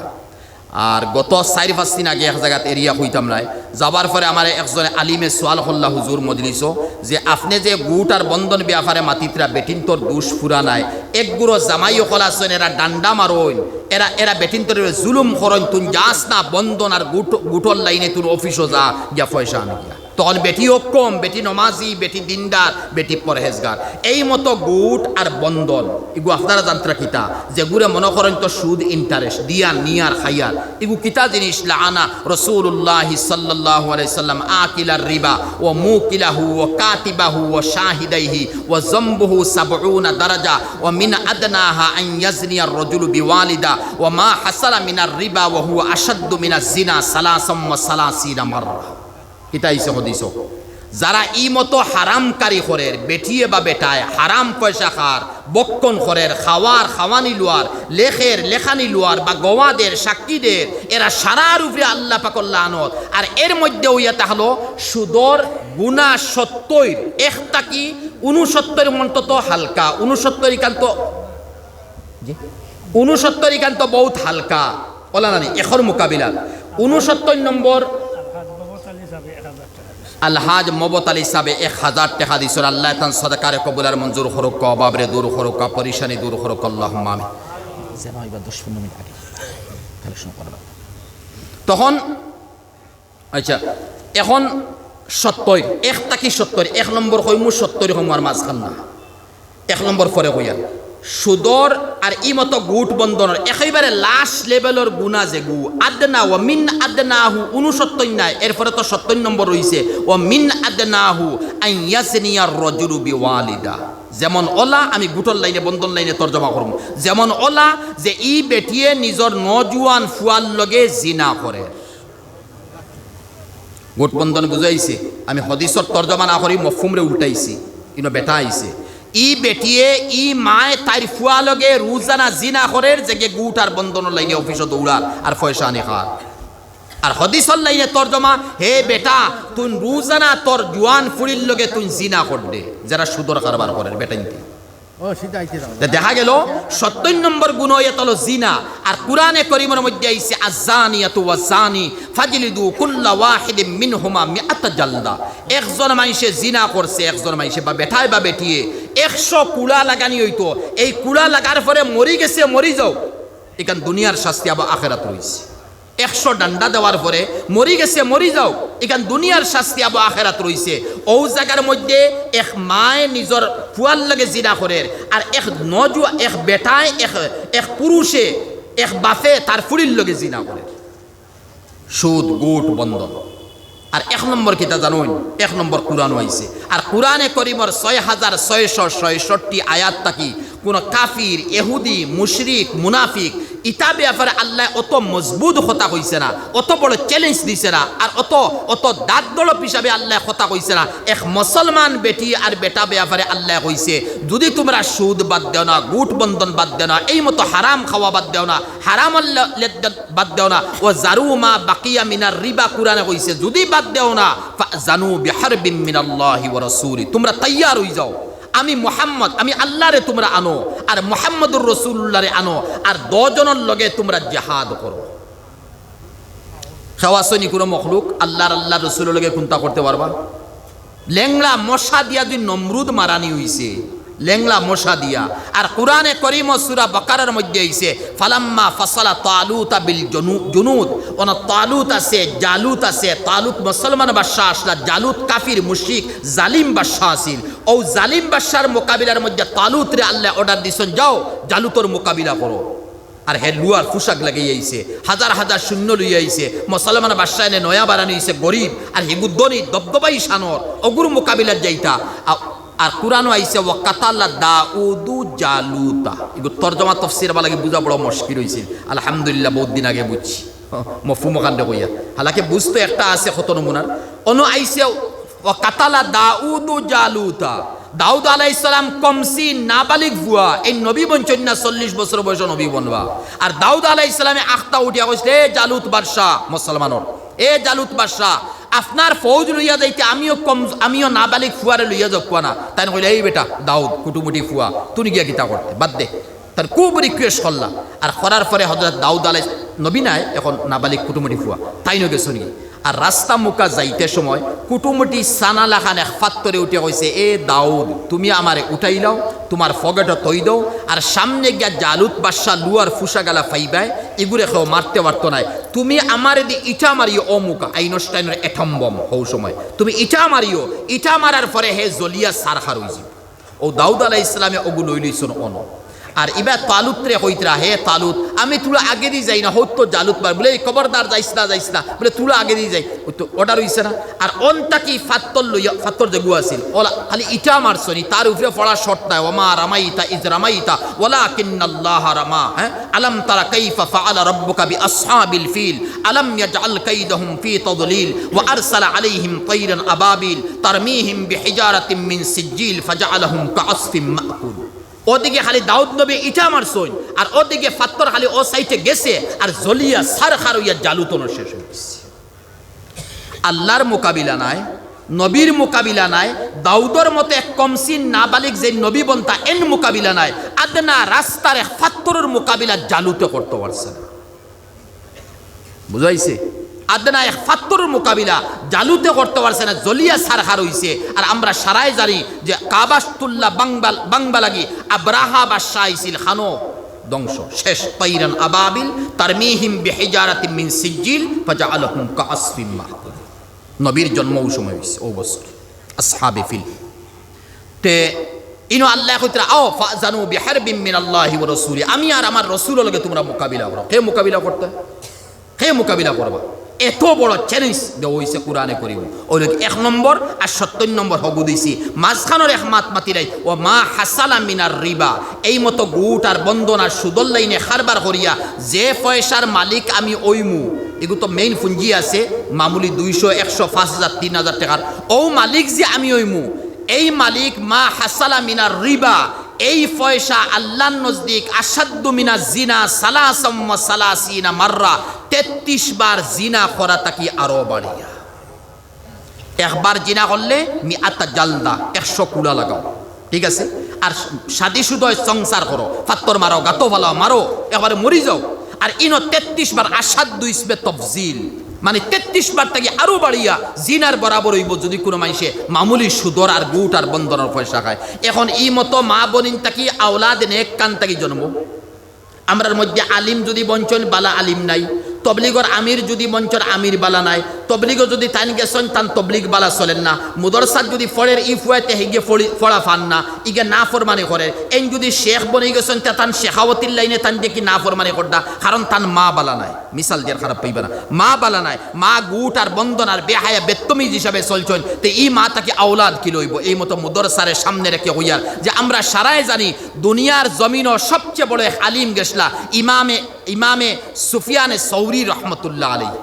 আর গত চাইর পাঁচ দিন আগে এক জাগাত এরিয়া কইতাম নায়, যাবার পরে আমারে একজনে আলিমে সুয়াল করলা হুজুর মজলিসো, যে আপনে যে গুট আর বন্ধন বেয়াপারে মাতিতরা, বেটিন্তর দুষ ফুরা নায়, এক গুরু জামাই অকল আছইন, এরা ডান্ডা মারইন, এরা, এরা বেটিন্তরে জুলুম করইন, তুন যাস না বন্ধন আর গুট, গুটর লাইনে, তুন অফিসো যা, গিয়া পয়সা আন গিয়া। তখন বেটি অউক কম, বেটি নমাজি, বেটি দিনদার, বেটি পরহেজগার। এই মতো গুট আর বন্ধন, ইগু আপনারা জানতরা কিতা, যেগুরে মনো করইন তো সুদ, interest, দিয়ার, নিয়ার, খাইয়ার, ইগু কিতা জিনিস? লাআনা রাসূলুল্লাহি সাল্লাল্লাহু আলাইহি ওয়াসাল্লাম আকিলার রিবা ওয়া মুকিলাহু ওয়া কাতিবাহু ওয়া শাহিদাইহি ওয়া যামবুহু সাবউনা দারাজা ওয়া মিন আদনাহা আন ইয়াজনিয়ার রাজুলু বিওয়ালিদা ওয়া মা হাসালা মিনার রিবা ওয়া হুয়া আশাদ্দু মিনাজ জিনা সালাসাম ওয়া সালাসিনা মাররা। কিতা আইছে হদিসো? যারা ই মতো হারামকারী করের, বেটিয়ে বা বেটায় হারাম পয়সা খার, বক্ষণ করের, খাওয়ার, খাওয়ানি লওয়ার, লেখের, লেখানি লওয়ার, বা গওয়া দের, সাক্ষী দের, এরা সারার উপরে আল্লাহ পাকর লানত। আর এর মধ্যে অইয়া থাকলো সুদর গুনা সত্তইর, এক থাকি ঊনসত্তইর অন্তত হালকা, ঊনসত্তইর ইখান তো, জি, ঊনসত্তইর ইখান তো বউত হালকা, অলা নানি, এখর মোকাবিলাত। ঊনসত্তইর নম্বর, আলহাজ মবত আলী সাবে এক হাজার টেকা দিছইন। আল্লায় তান সদকারে কবুল আর মঞ্জুর করউক্কা, অভাবরে দূর করউক্কা, পরিশানি দূর করউক্কা, আল্লাহুম্মা আমিন। যেন এবার দশ পনেরো মিনিট আগে কালেকশন করা লাগবো। তখন, আচ্ছা, এখন সত্তইর, এক থাকি সত্তইর, এক নম্বর কইমু, সত্তইর কইমু, আর মাঝখান না। এক নম্বর পরে কইয়ার। সুদর আর ই মতো গুট বন্ধনর একেবারে last level-র গুনা যেগু, আদনা, ওয়া মিন আদনাহু, ঊনসত্তইর নায়, এরপরে তো সত্তইর নম্বর রইছে, ওয়া মিন আদনাহু আন ইয়াজনিয়ার রাজুলু বিওয়ালিদা। যেমন অলা, আমি গুটর লাইনে, বন্ধন লাইনে তর্জমা করমু, যেমন অলা যে ই বেটিয়ে নিজর নজুয়ান ফুয়ার লগে জিনা করের। গুট বন্ধন বুঝাইছে, আমি হাদিসর তর্জমা না করি মফহুমরে উল্টাইছি, ইনো বেটা আইছে। ই বেটিয়ে, ই মায় তাইর ফুয়া লগে রুজানা জিনা করের, যেগে গুট আর বন্ধনর লাইনে অফিসো দৌড়ার আর পয়সা আনি খার। আর হাদিসর লাইনে তর্জমা, হে বেটা, তুই রুজানা তোর জুয়ান ফুড়ির লগে তুই জিনা কররে, যেরা সুদর কারবার করের বেটাইন্তে। ও, সিধা আইতে দাও। তে দেখা গেল সত্তইর নম্বর গুনা অইয়া থাকলো জিনা। আর কুরআনে করিমর মধ্যে আইছে, "আজ্জানিয়াতু ওয়াজ্জানি ফাজলিদু কুল্লা ওয়াহিদিম মিনহুমা মিআতা জালদা।" একজন মাইনষে জিনা করছে, একজন মাইনষে বা বেটায় বা বেটিয়ে একশো কুড়া লাগানি অইতো। এই কুড়া লাগার পরে মরি গেছে, মরি যাও, ইখান দুনিয়ার শাস্তি, আবার আখেরাত রইছে। একশো ডান্ডা দেওয়ার পরে মরি গেছে, মরি যাও, ইখান দুনিয়ার শাস্তি, আবার আখেরাত রইছে। অউ জাগার মধ্যে এক মায় নিজর ফুয়ার লগে জিনা করের, আর এক নজুয়া-, এক বেটায়, এক, এক পুরুষে, এক বাপে তার ফুড়ির লগে জিনা করের। সুদ, গুট, বন্ধন। আর এক নম্বর কিতা জানইন? এক নম্বর কুরআনো আইছে। আর কুরআনে করিমর ছয় হাজার ছয়শো ছয়ষট্টি আয়াত থাকি কুনু কাফির, এহুদি, মুশরিক, মুনাফিক, ইতা বেয়াপারে আল্লায় অত মজবুত কথা কইছে না, অত বড় challenge দিছে না, আর অত, অত দাঁত দড়প হিসাবে আল্লায় কথা কইছে না। এক মুসলমান বেটি আর বেটা বেয়াপারে আল্লায় কইছে, যুদি তুমরা সুদ বাদ দেও না, গুট বন্ধন বাদ দেও না, এই মতো হারাম খাওয়া বাদ দেও না, হারামর লে-, লেনদেন বাদ দেও না। "ওয়া জারু মা বাকিয়া মিনার রিবা", কুরআনে কইছে, যুদি বাদ দেও না, "ফাজানু বিহারবিম মিনাল্লাহি ওয়া রাসূলি", তুমরা তৈয়ার অই যাও। আমি মুহাম্মদ, আমি আল্লারে তুমরা আনো, আর মুহাম্মদুর রাসূলুল্লাহরে আনো, আর দশ জনর লগে তুমরা জিহাদ করো। কেউ আছইন নি কুনু মখলুক আল্লার, আল্লার রসুলর লগে কুন্তা করতে পারবা? লেংড়া মশা দিয়া দুই নমরুদ মারানি অইছে, লেংড়া মশা দিয়া। আর কুরআনে করিম সূরা বাকারার মধ্যে আইছে, "ফালাম্মা ফাসালা তালুতা বিল জুনু-, জুনুদ", অনো তালুত আছে, জালুত আছে। তালুত মুসলমান বাদশা আছলা, জালুত কাফির, মুশরিক, জালিম বাদশা আছিল। অউ জালিম বাদশার মোকাবিলার মধ্যে তালুতরে আল্লায় order দিছইন, "যাও, জালুতর মোকাবিলা করো।" আর হে লুয়ার পোশাক লাগাই আইছে, হাজার হাজার সৈন্য লইয়া আইছে, মুসলমান বাদশা এনে নয়া বানানি অইছে, গরিব, আর হিগু ধনী, দবদবাই শানর, অগুর মোকাবিলাত যাইতা। আ-, আর কুরআনো আইছে, "ওয়া কাতালা দাউদু জালুতা।" ইগু তর্জমা তফসির আমার লাগি বুঝা বড় মুশকিল অইছে। আলহামদুলিল্লাহ, বউত দিন আগে বুঝছি। মফহুম অখানরে কইয়া। হালাকে বুঝতো একটা আছে কত নমুনার। অনো আইছে, "ওয়া কাতালা দাউদু জালুতা।" দাউদ আলাইহিস সালাম কমসিন নাবালিগ ফুয়া, এই নবী বনছইন না, চল্লিশ বছর বয়সো নবী বনবা। আর দাউদ আলাইহিস সালামে আখতা উঠিয়া কইছলা, "এ জালুত বাদশা মুসলমানর, এ জালুত বাদশা, আপনার ফৌজ লইয়া যাইতে আমিও কম, আমিও নাবালিগ ফুয়ারে লইয়া যাউক্কা না।" তাইন কইলা, "এই বেটা দাউদ, কুটুমুটি ফুয়া, তুই গিয়া কিতা করতে? বাদ দে।" তাইন খুব request করলা। আর করার পরে হযরত দাউদ আলাইহিস, নবী নায়, এখন নাবালিগ কুটুমুটি ফুয়া, তাইনও গেছইন গি। আর রাস্তা মুখা যাইতে সময় কুটুমুটি ছানা লাখান এক পাত্থরে উঠে কইছে, "এ দাউদ, তুমি আমারে উঠাইলাও, তুমার পকেটো থই দেও, আর সামনে গিয়া জালুত বাদশা লুয়ার পোশাকআলা পাইবায়, ইগুরে কেউ মারতে পারতো নায়। তুমি আমারে দি ইটা মারিও, অউ মুখা, আইনস্টাইনর atom bomb হউ সময়, তুমি ইটা মারিও, ইটা মারার পরে হে জ্বলিয়া ছারখার অইযিবো।" অউ দাউদ আলাইহিস সালামে অগু লইলিছইন অনো। আর ইবা তালুতরে কইতরা, "হে তালুত, আমি থুড়া আগেদি যাই না, হউত্ত জালুত মার।" বুলে, "এই খবরদার যাইস না, যাইস না।" বুলে, "থুড়া আগেদি যাই।" অউ তো অর্ডার অইছে না? আর অন থাকি ফাত্তর লইয়া, ফাত্তর যেগু আছিল, অলা খালি ইটা মারছইন, তার উপরে পড়া শর্ত নাই, "ওয়া মা রামাইতা ইজ রামাইতা ওয়ালাকিন্নাল্লাহা রামা।" হ্যাঁ, "আলাম তারা কাইফা ফাআলা রাব্বুকা বিআসহাবিল ফিল, আলাম ইয়াজআল কাইদাহুম ফি তাদলিল, ওয়া আরসালা আলাইহিম তাইরান আবাবিল, তারমিহিম বিহিজারাতিম মিন সিজ্জিল, ফাজাআলাহুম কাআসফিম মাকুল।" অদিকে খালি দাউদ নবী ইটা মারছইন, আর অদিকে ফাত্তর খালি অউ সাইডে গেছে, আর জ্বলিয়া ছারখার অইয়া জালুত অনো শেষ অইগেছে। আল্লার মোকাবিলা নাই, নবীর মোকাবিলা নাই, দাউদর মতো এক কমসিন নাবালিগ যেইন নবী বনতা, এন মোকাবিলা নাই। আদনা রাস্তার এক ফাত্তরর মোকাবিলা জালুতে করতো পারছে না। বুঝাইছে? আদনা এক ফাত্তরর মোকাবিলা জালুতে করতো পারছে না, জ্বলিয়া ছারখার অইছে। আর আমরা সারায় জানি যে কাবাতুল্লাহ বাংবাল-, বাংবালাগি আব্রাহা বাদশা আইছিল, খানো ধ্বংস, শেষ। তাইরান আবাবিল, তারমিহিম বিহিজারাতিম মিন সিজ্জিল, ফাজাআলাহুম কাআসফিম মাকুল। নবীর জন্ম অউ সময় অইছে, অউ বছর। আসহাবে ফিল। তে ইনো আল্লায় কইতরা, "আও ফাজানু বিহারবিম মিনাল্লাহি ওয়া রাসূলি।" আমি আর আমার রসুলর লগে তুমরা মোকাবিলা করো। কে মোকাবিলা করতা? কে মোকাবিলা করবা? এত বড় চ্যালেঞ্জ দেওয়া অইছে কোরআনে করিম। অউ লগে এক নম্বর আর সত্তইর নম্বর হগু দিছি। মাঝখানর এক মাত মাতিরাই, "ওয়া মা হাসালা মিনার রিবা।" এই মতো গুট আর বন্ধন আর সুদর লাইনে কারবার করিয়া যে পয়সার মালিক আমি অইমু, এগু তো মেইন পুঞ্জি আছে, মামুলি দুইশো, একশো, পাঁচ হাজার, তিন হাজার টেকার। অউ মালিক যে আমি অইমু, এই মালিক মা হাসালা মিনার রিবা, এই পয়সা আল্লার নজদিক আশাদ্দু মিনা জিনা সালাসাম ওয়া সালাসিনা মাররা, তেত্রিশ বার জিনা করা থাকি আরো বাড়িয়া। একবার জিনা করলে মিআতা জালদা, একশো কুড়া লাগাও, ঠিক আছে? আর শাদী শুদয় সংসার করো, ফাত্তর মারো, গাতো ফালাও, মারো, একবারে মরি যাও। আর ইনো তেত্রিশ বার আশাদ্দু ইসমে তফজিল, মানে তেত্রিশ বার থাকি আরো বাড়িয়া জিনার বরাবর অইবো যদি কুনু মানষে মামুলি সুদর আর গুট আর বন্ধনর পয়সা খায়। এখন ই মতো মা বনিন থাকি আওলাদ নেক কান থাকি জন্ম। আমরার মধ্যে আলিম যদি বনছইন, বালা আলিম নাই, তবলিগর আমির যদি বনছইন, আমির বালা নাই, তবলিগো যদি তাইন গেছইন, তান তবলিগ বালা চলের না, মুদরসাত যদি পড়ের ই ফুয়াইতে হেগে পড়ি-, পড়া ফার না, ইগে নাফরমানি করের, এইন যদি শেখ বনি গেছইন, তে তান শেখাওতির লাইনে তান দেখি নাফরমানি কররা, কারণ তান মা বালা নাই। মিসাল দিয়ার খারাপ পাইবা না। মা বালা নাই, মা গুট আর বন্ধন আর বেহায়া বেত্তমিজ হিসাবে চলছইন, তে ই মা থাকি আওলাদ কিলা অইবো? এই মতো মুদরসারে সামনে রেখে কইয়ার যে আমরা সারায় জানি দুনিয়ার জমিনো সবচেয়ে বড় এক আলিম গেছলা ইমামে, ইমামে সুফিয়ানে সৌরি রহমতুল্লাহ আলাইহি।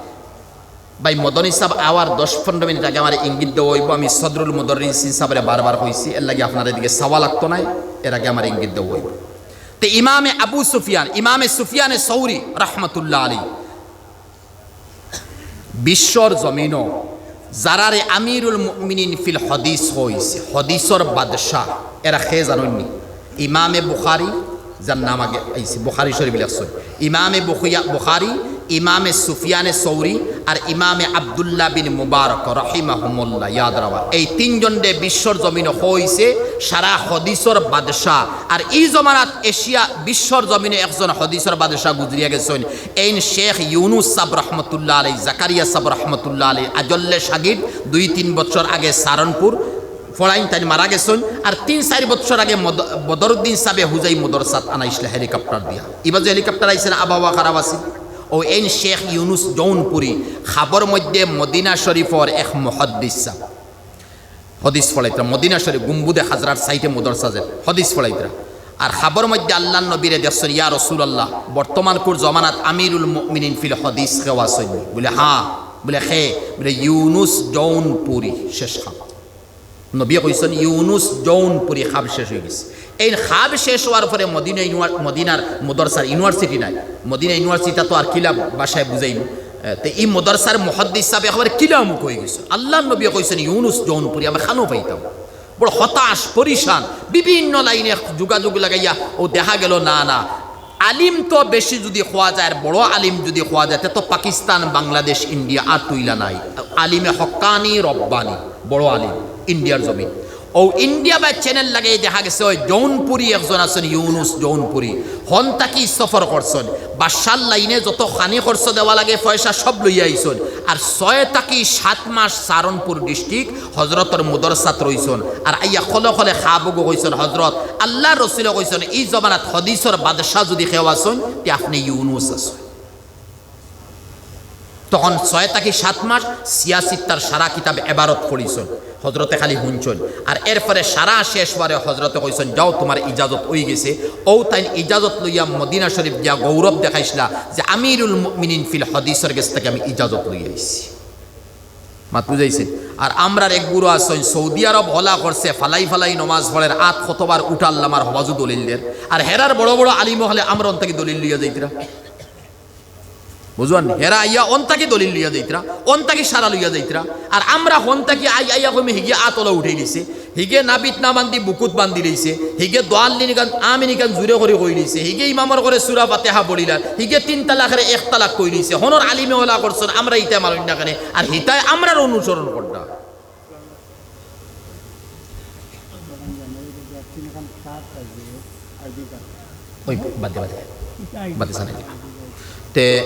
ভাই মদনী সাব, আওয়ার দশ পনেরো মিনিট আগে আমারে ইঙ্গিত দেওয়া অইবো, আমি সদরুল মুদররিসিন সাবরে বারবার কইছি, এর লাগি আপনার এদিকে চাওয়া লাগতো নায়, এর আগে আমারে ইঙ্গিত দেওয়া অইবো। তে ইমামে আবু সুফিয়ান, ইমামে সুফিয়ানে সৌরি রহমতুল্লাহ আলাইহি, বিশ্বর জমিনো যারারে আমিরুল মুমিনিন ফিল হাদিস কইছে, হাদিসর বাদশা, এরা কে জানইননি? ইমামে বুখারী, যার নাম আগে আইছে, বুখারী শরীফ লেখছইন, ইমামে বুখিয়া-, বুখারী, ইমামে সুফিয়ানে সৌরি, আর ইমামে আব্দুল্লাহ বিন মুবারক রহিমাহুমুল্লাহ, ইয়াদ রাখবা। এই তিনজনরে বিশ্বর জমিনো কইছে সারা হাদিসর বাদশা। আর ই জমানাত এশিয়া বিশ্বর জমিনো একজন হাদিসর বাদশা গুজরিয়া গেছইন, এইন শেখ ইউনুস সাব রহমতুল্লাহ আলাইহি, জাকারিয়া সাব রহমতুল্লাহ আলাইহি, আজল্লে শাগির্দ, দুই তিন বছর আগে সারনপুর পড়াইন, তাইন মারা গেছইন। আর তিন চাইর বছর আগে মদ-, বদরুদ্দিন সাবে হুজাই মুদরসাত আনাইছলা হেলিকপ্টার দিয়া। ইবা যে হেলিকপ্টার আইছে না, আবহাওয়া খারাপ আছিল। অউ এইন শেখ ইউনুস জৌনপুরি, খাবর মধ্যে মদিনা শরীফর এক মুহাদ্দিস সাব। হাদিস পড়াইতরা, মদিনা শরীফ গুম্বুদে খাজরার সাইডে মুদরসা যে হাদিস পড়াইতরা। আর খাবর মধ্যে আল্লার নবীরে দেখছইন, "ইয়া রাসূলুল্লাহ, বর্তমানকুর জমানাত আমিরুল মুমিনিন ফিল হাদিস কেউ আছইন?" বুলে, "হ্যাঁ।" বুলে, "কে?" বুলে, "ইউনুস জৌনপুরি।" শেষ খাব। নবীয়ে কইছইন, "ইউনুস জৌনপুরি।" খাব শেষ অইগেছে। এইন খাব শেষ অওয়ার পরে মদিনা ইউনিভার-, মদিনার মুদরসার ইউনিভার্সিটি নাই, মদিনা ইউনিভার্সিটিটা তো আর কিলা ভাষায় বুঝাইমু। এ, তে ই মুদরসার মুহাদ্দিস সাব একবারে কিলা মুখ অইগেছে। আল্লার নবীয়ে কইছইন, "ইউনুস জৌনপুরি, আমি খানো পাইতাম।" বড় হতাশ, পরিশান, বিভিন্ন লাইনে যোগাযোগ লাগাইয়া অউ দেখা গেল না, না। আলিম তো বেশি যদি কওয়া যায়, আর বড় আলিম যদি কওয়া যায়, তে তো পাকিস্তান, বাংলাদেশ, ইন্ডিয়া আর তুইলা নাই। আলিমে হক্কানি, রব্বানি, বড় আলিম ইন্ডিয়ার জমিন। ও ইন্ডিয়া বা চ্যানেল লাগাই দেখা গেছে ওই জৌনপুরি একজন আছইন, ইউনুস জৌনপুরি, হন থাকি সফর করছইন, বাদশার লাইনে যত খানি খরচ দেওয়া লাগে পয়সা সব লইয়া আইছইন। আর ছয় থাকি সাত মাস সারনপুর ডিস্ট্রিক্ট হজরতর মুদরসাত রইছইন। আর আইয়া খলে খলে খাবগু কইছইন, হজরত, আল্লার রসুলে কইছইন, ই জমানাত হদিসর বাদশা যুদি কেউ আছইন, তে আপনে ইউনুস আছইন। তখন ছয় থাকি সাত মাস সিয়াসিত্তার সারা কিতাব এবারত পড়িছইন, হজরতে খালি হুনছইন। আর এরপরে সারা শেষ বারে হজরতে কইছইন, "যাও, তুমার ইজাজত অইগেছে।" অউ তাইন ইজাজত লইয়া মদিনা শরীফ গিয়া গৌরব দেখাইছলা যে, "আমিরুল মুমিনিন ফিল হদিসর গেছ থাকি আমি ইজাজত লইয়া আইছি।" মাত বুঝাইছে? আর আমরার এক গুরু আছইন, সৌদি আরব হলা করছে, ফালাই ফালাই নমাজ পড়ের, আত কতবার উঠাল্লাম আর হবাজু দলিল দের। আর হেরার বড় বড় আলিম অকলে আমরার অন থাকি দলিল লইয়া যাইতরা। বুঝুয়ার নি? হেরা আইয়া অন থাকি দলিল লইয়া যাইতরা, অন থাকি সারা লইয়া যাইতরা। আর আমরা হন থাকি আই-, আইয়া কইমু, "হিগে আত অলা উঠাই দিছে, হিগে নাবিত না বান্ধি বুকুত বান্ধি লইছে, হিগে দোয়াল্লিন ইখান, আমিন ইখান জুরে করি কই লইছে, হিগে ইমামর ঘরে সুরা ফাতেহা পড়িলার, হিগে তিন তালাকরে এক তালাক কই লইছে।" হনর আলিমে অলা করছইন, আমরা ইতা মানইন না কেনে? আর হিতায় আমরার অনুসরণ কররা। ওই বাদে, বাদে। বাদে সানাই দিবা। তে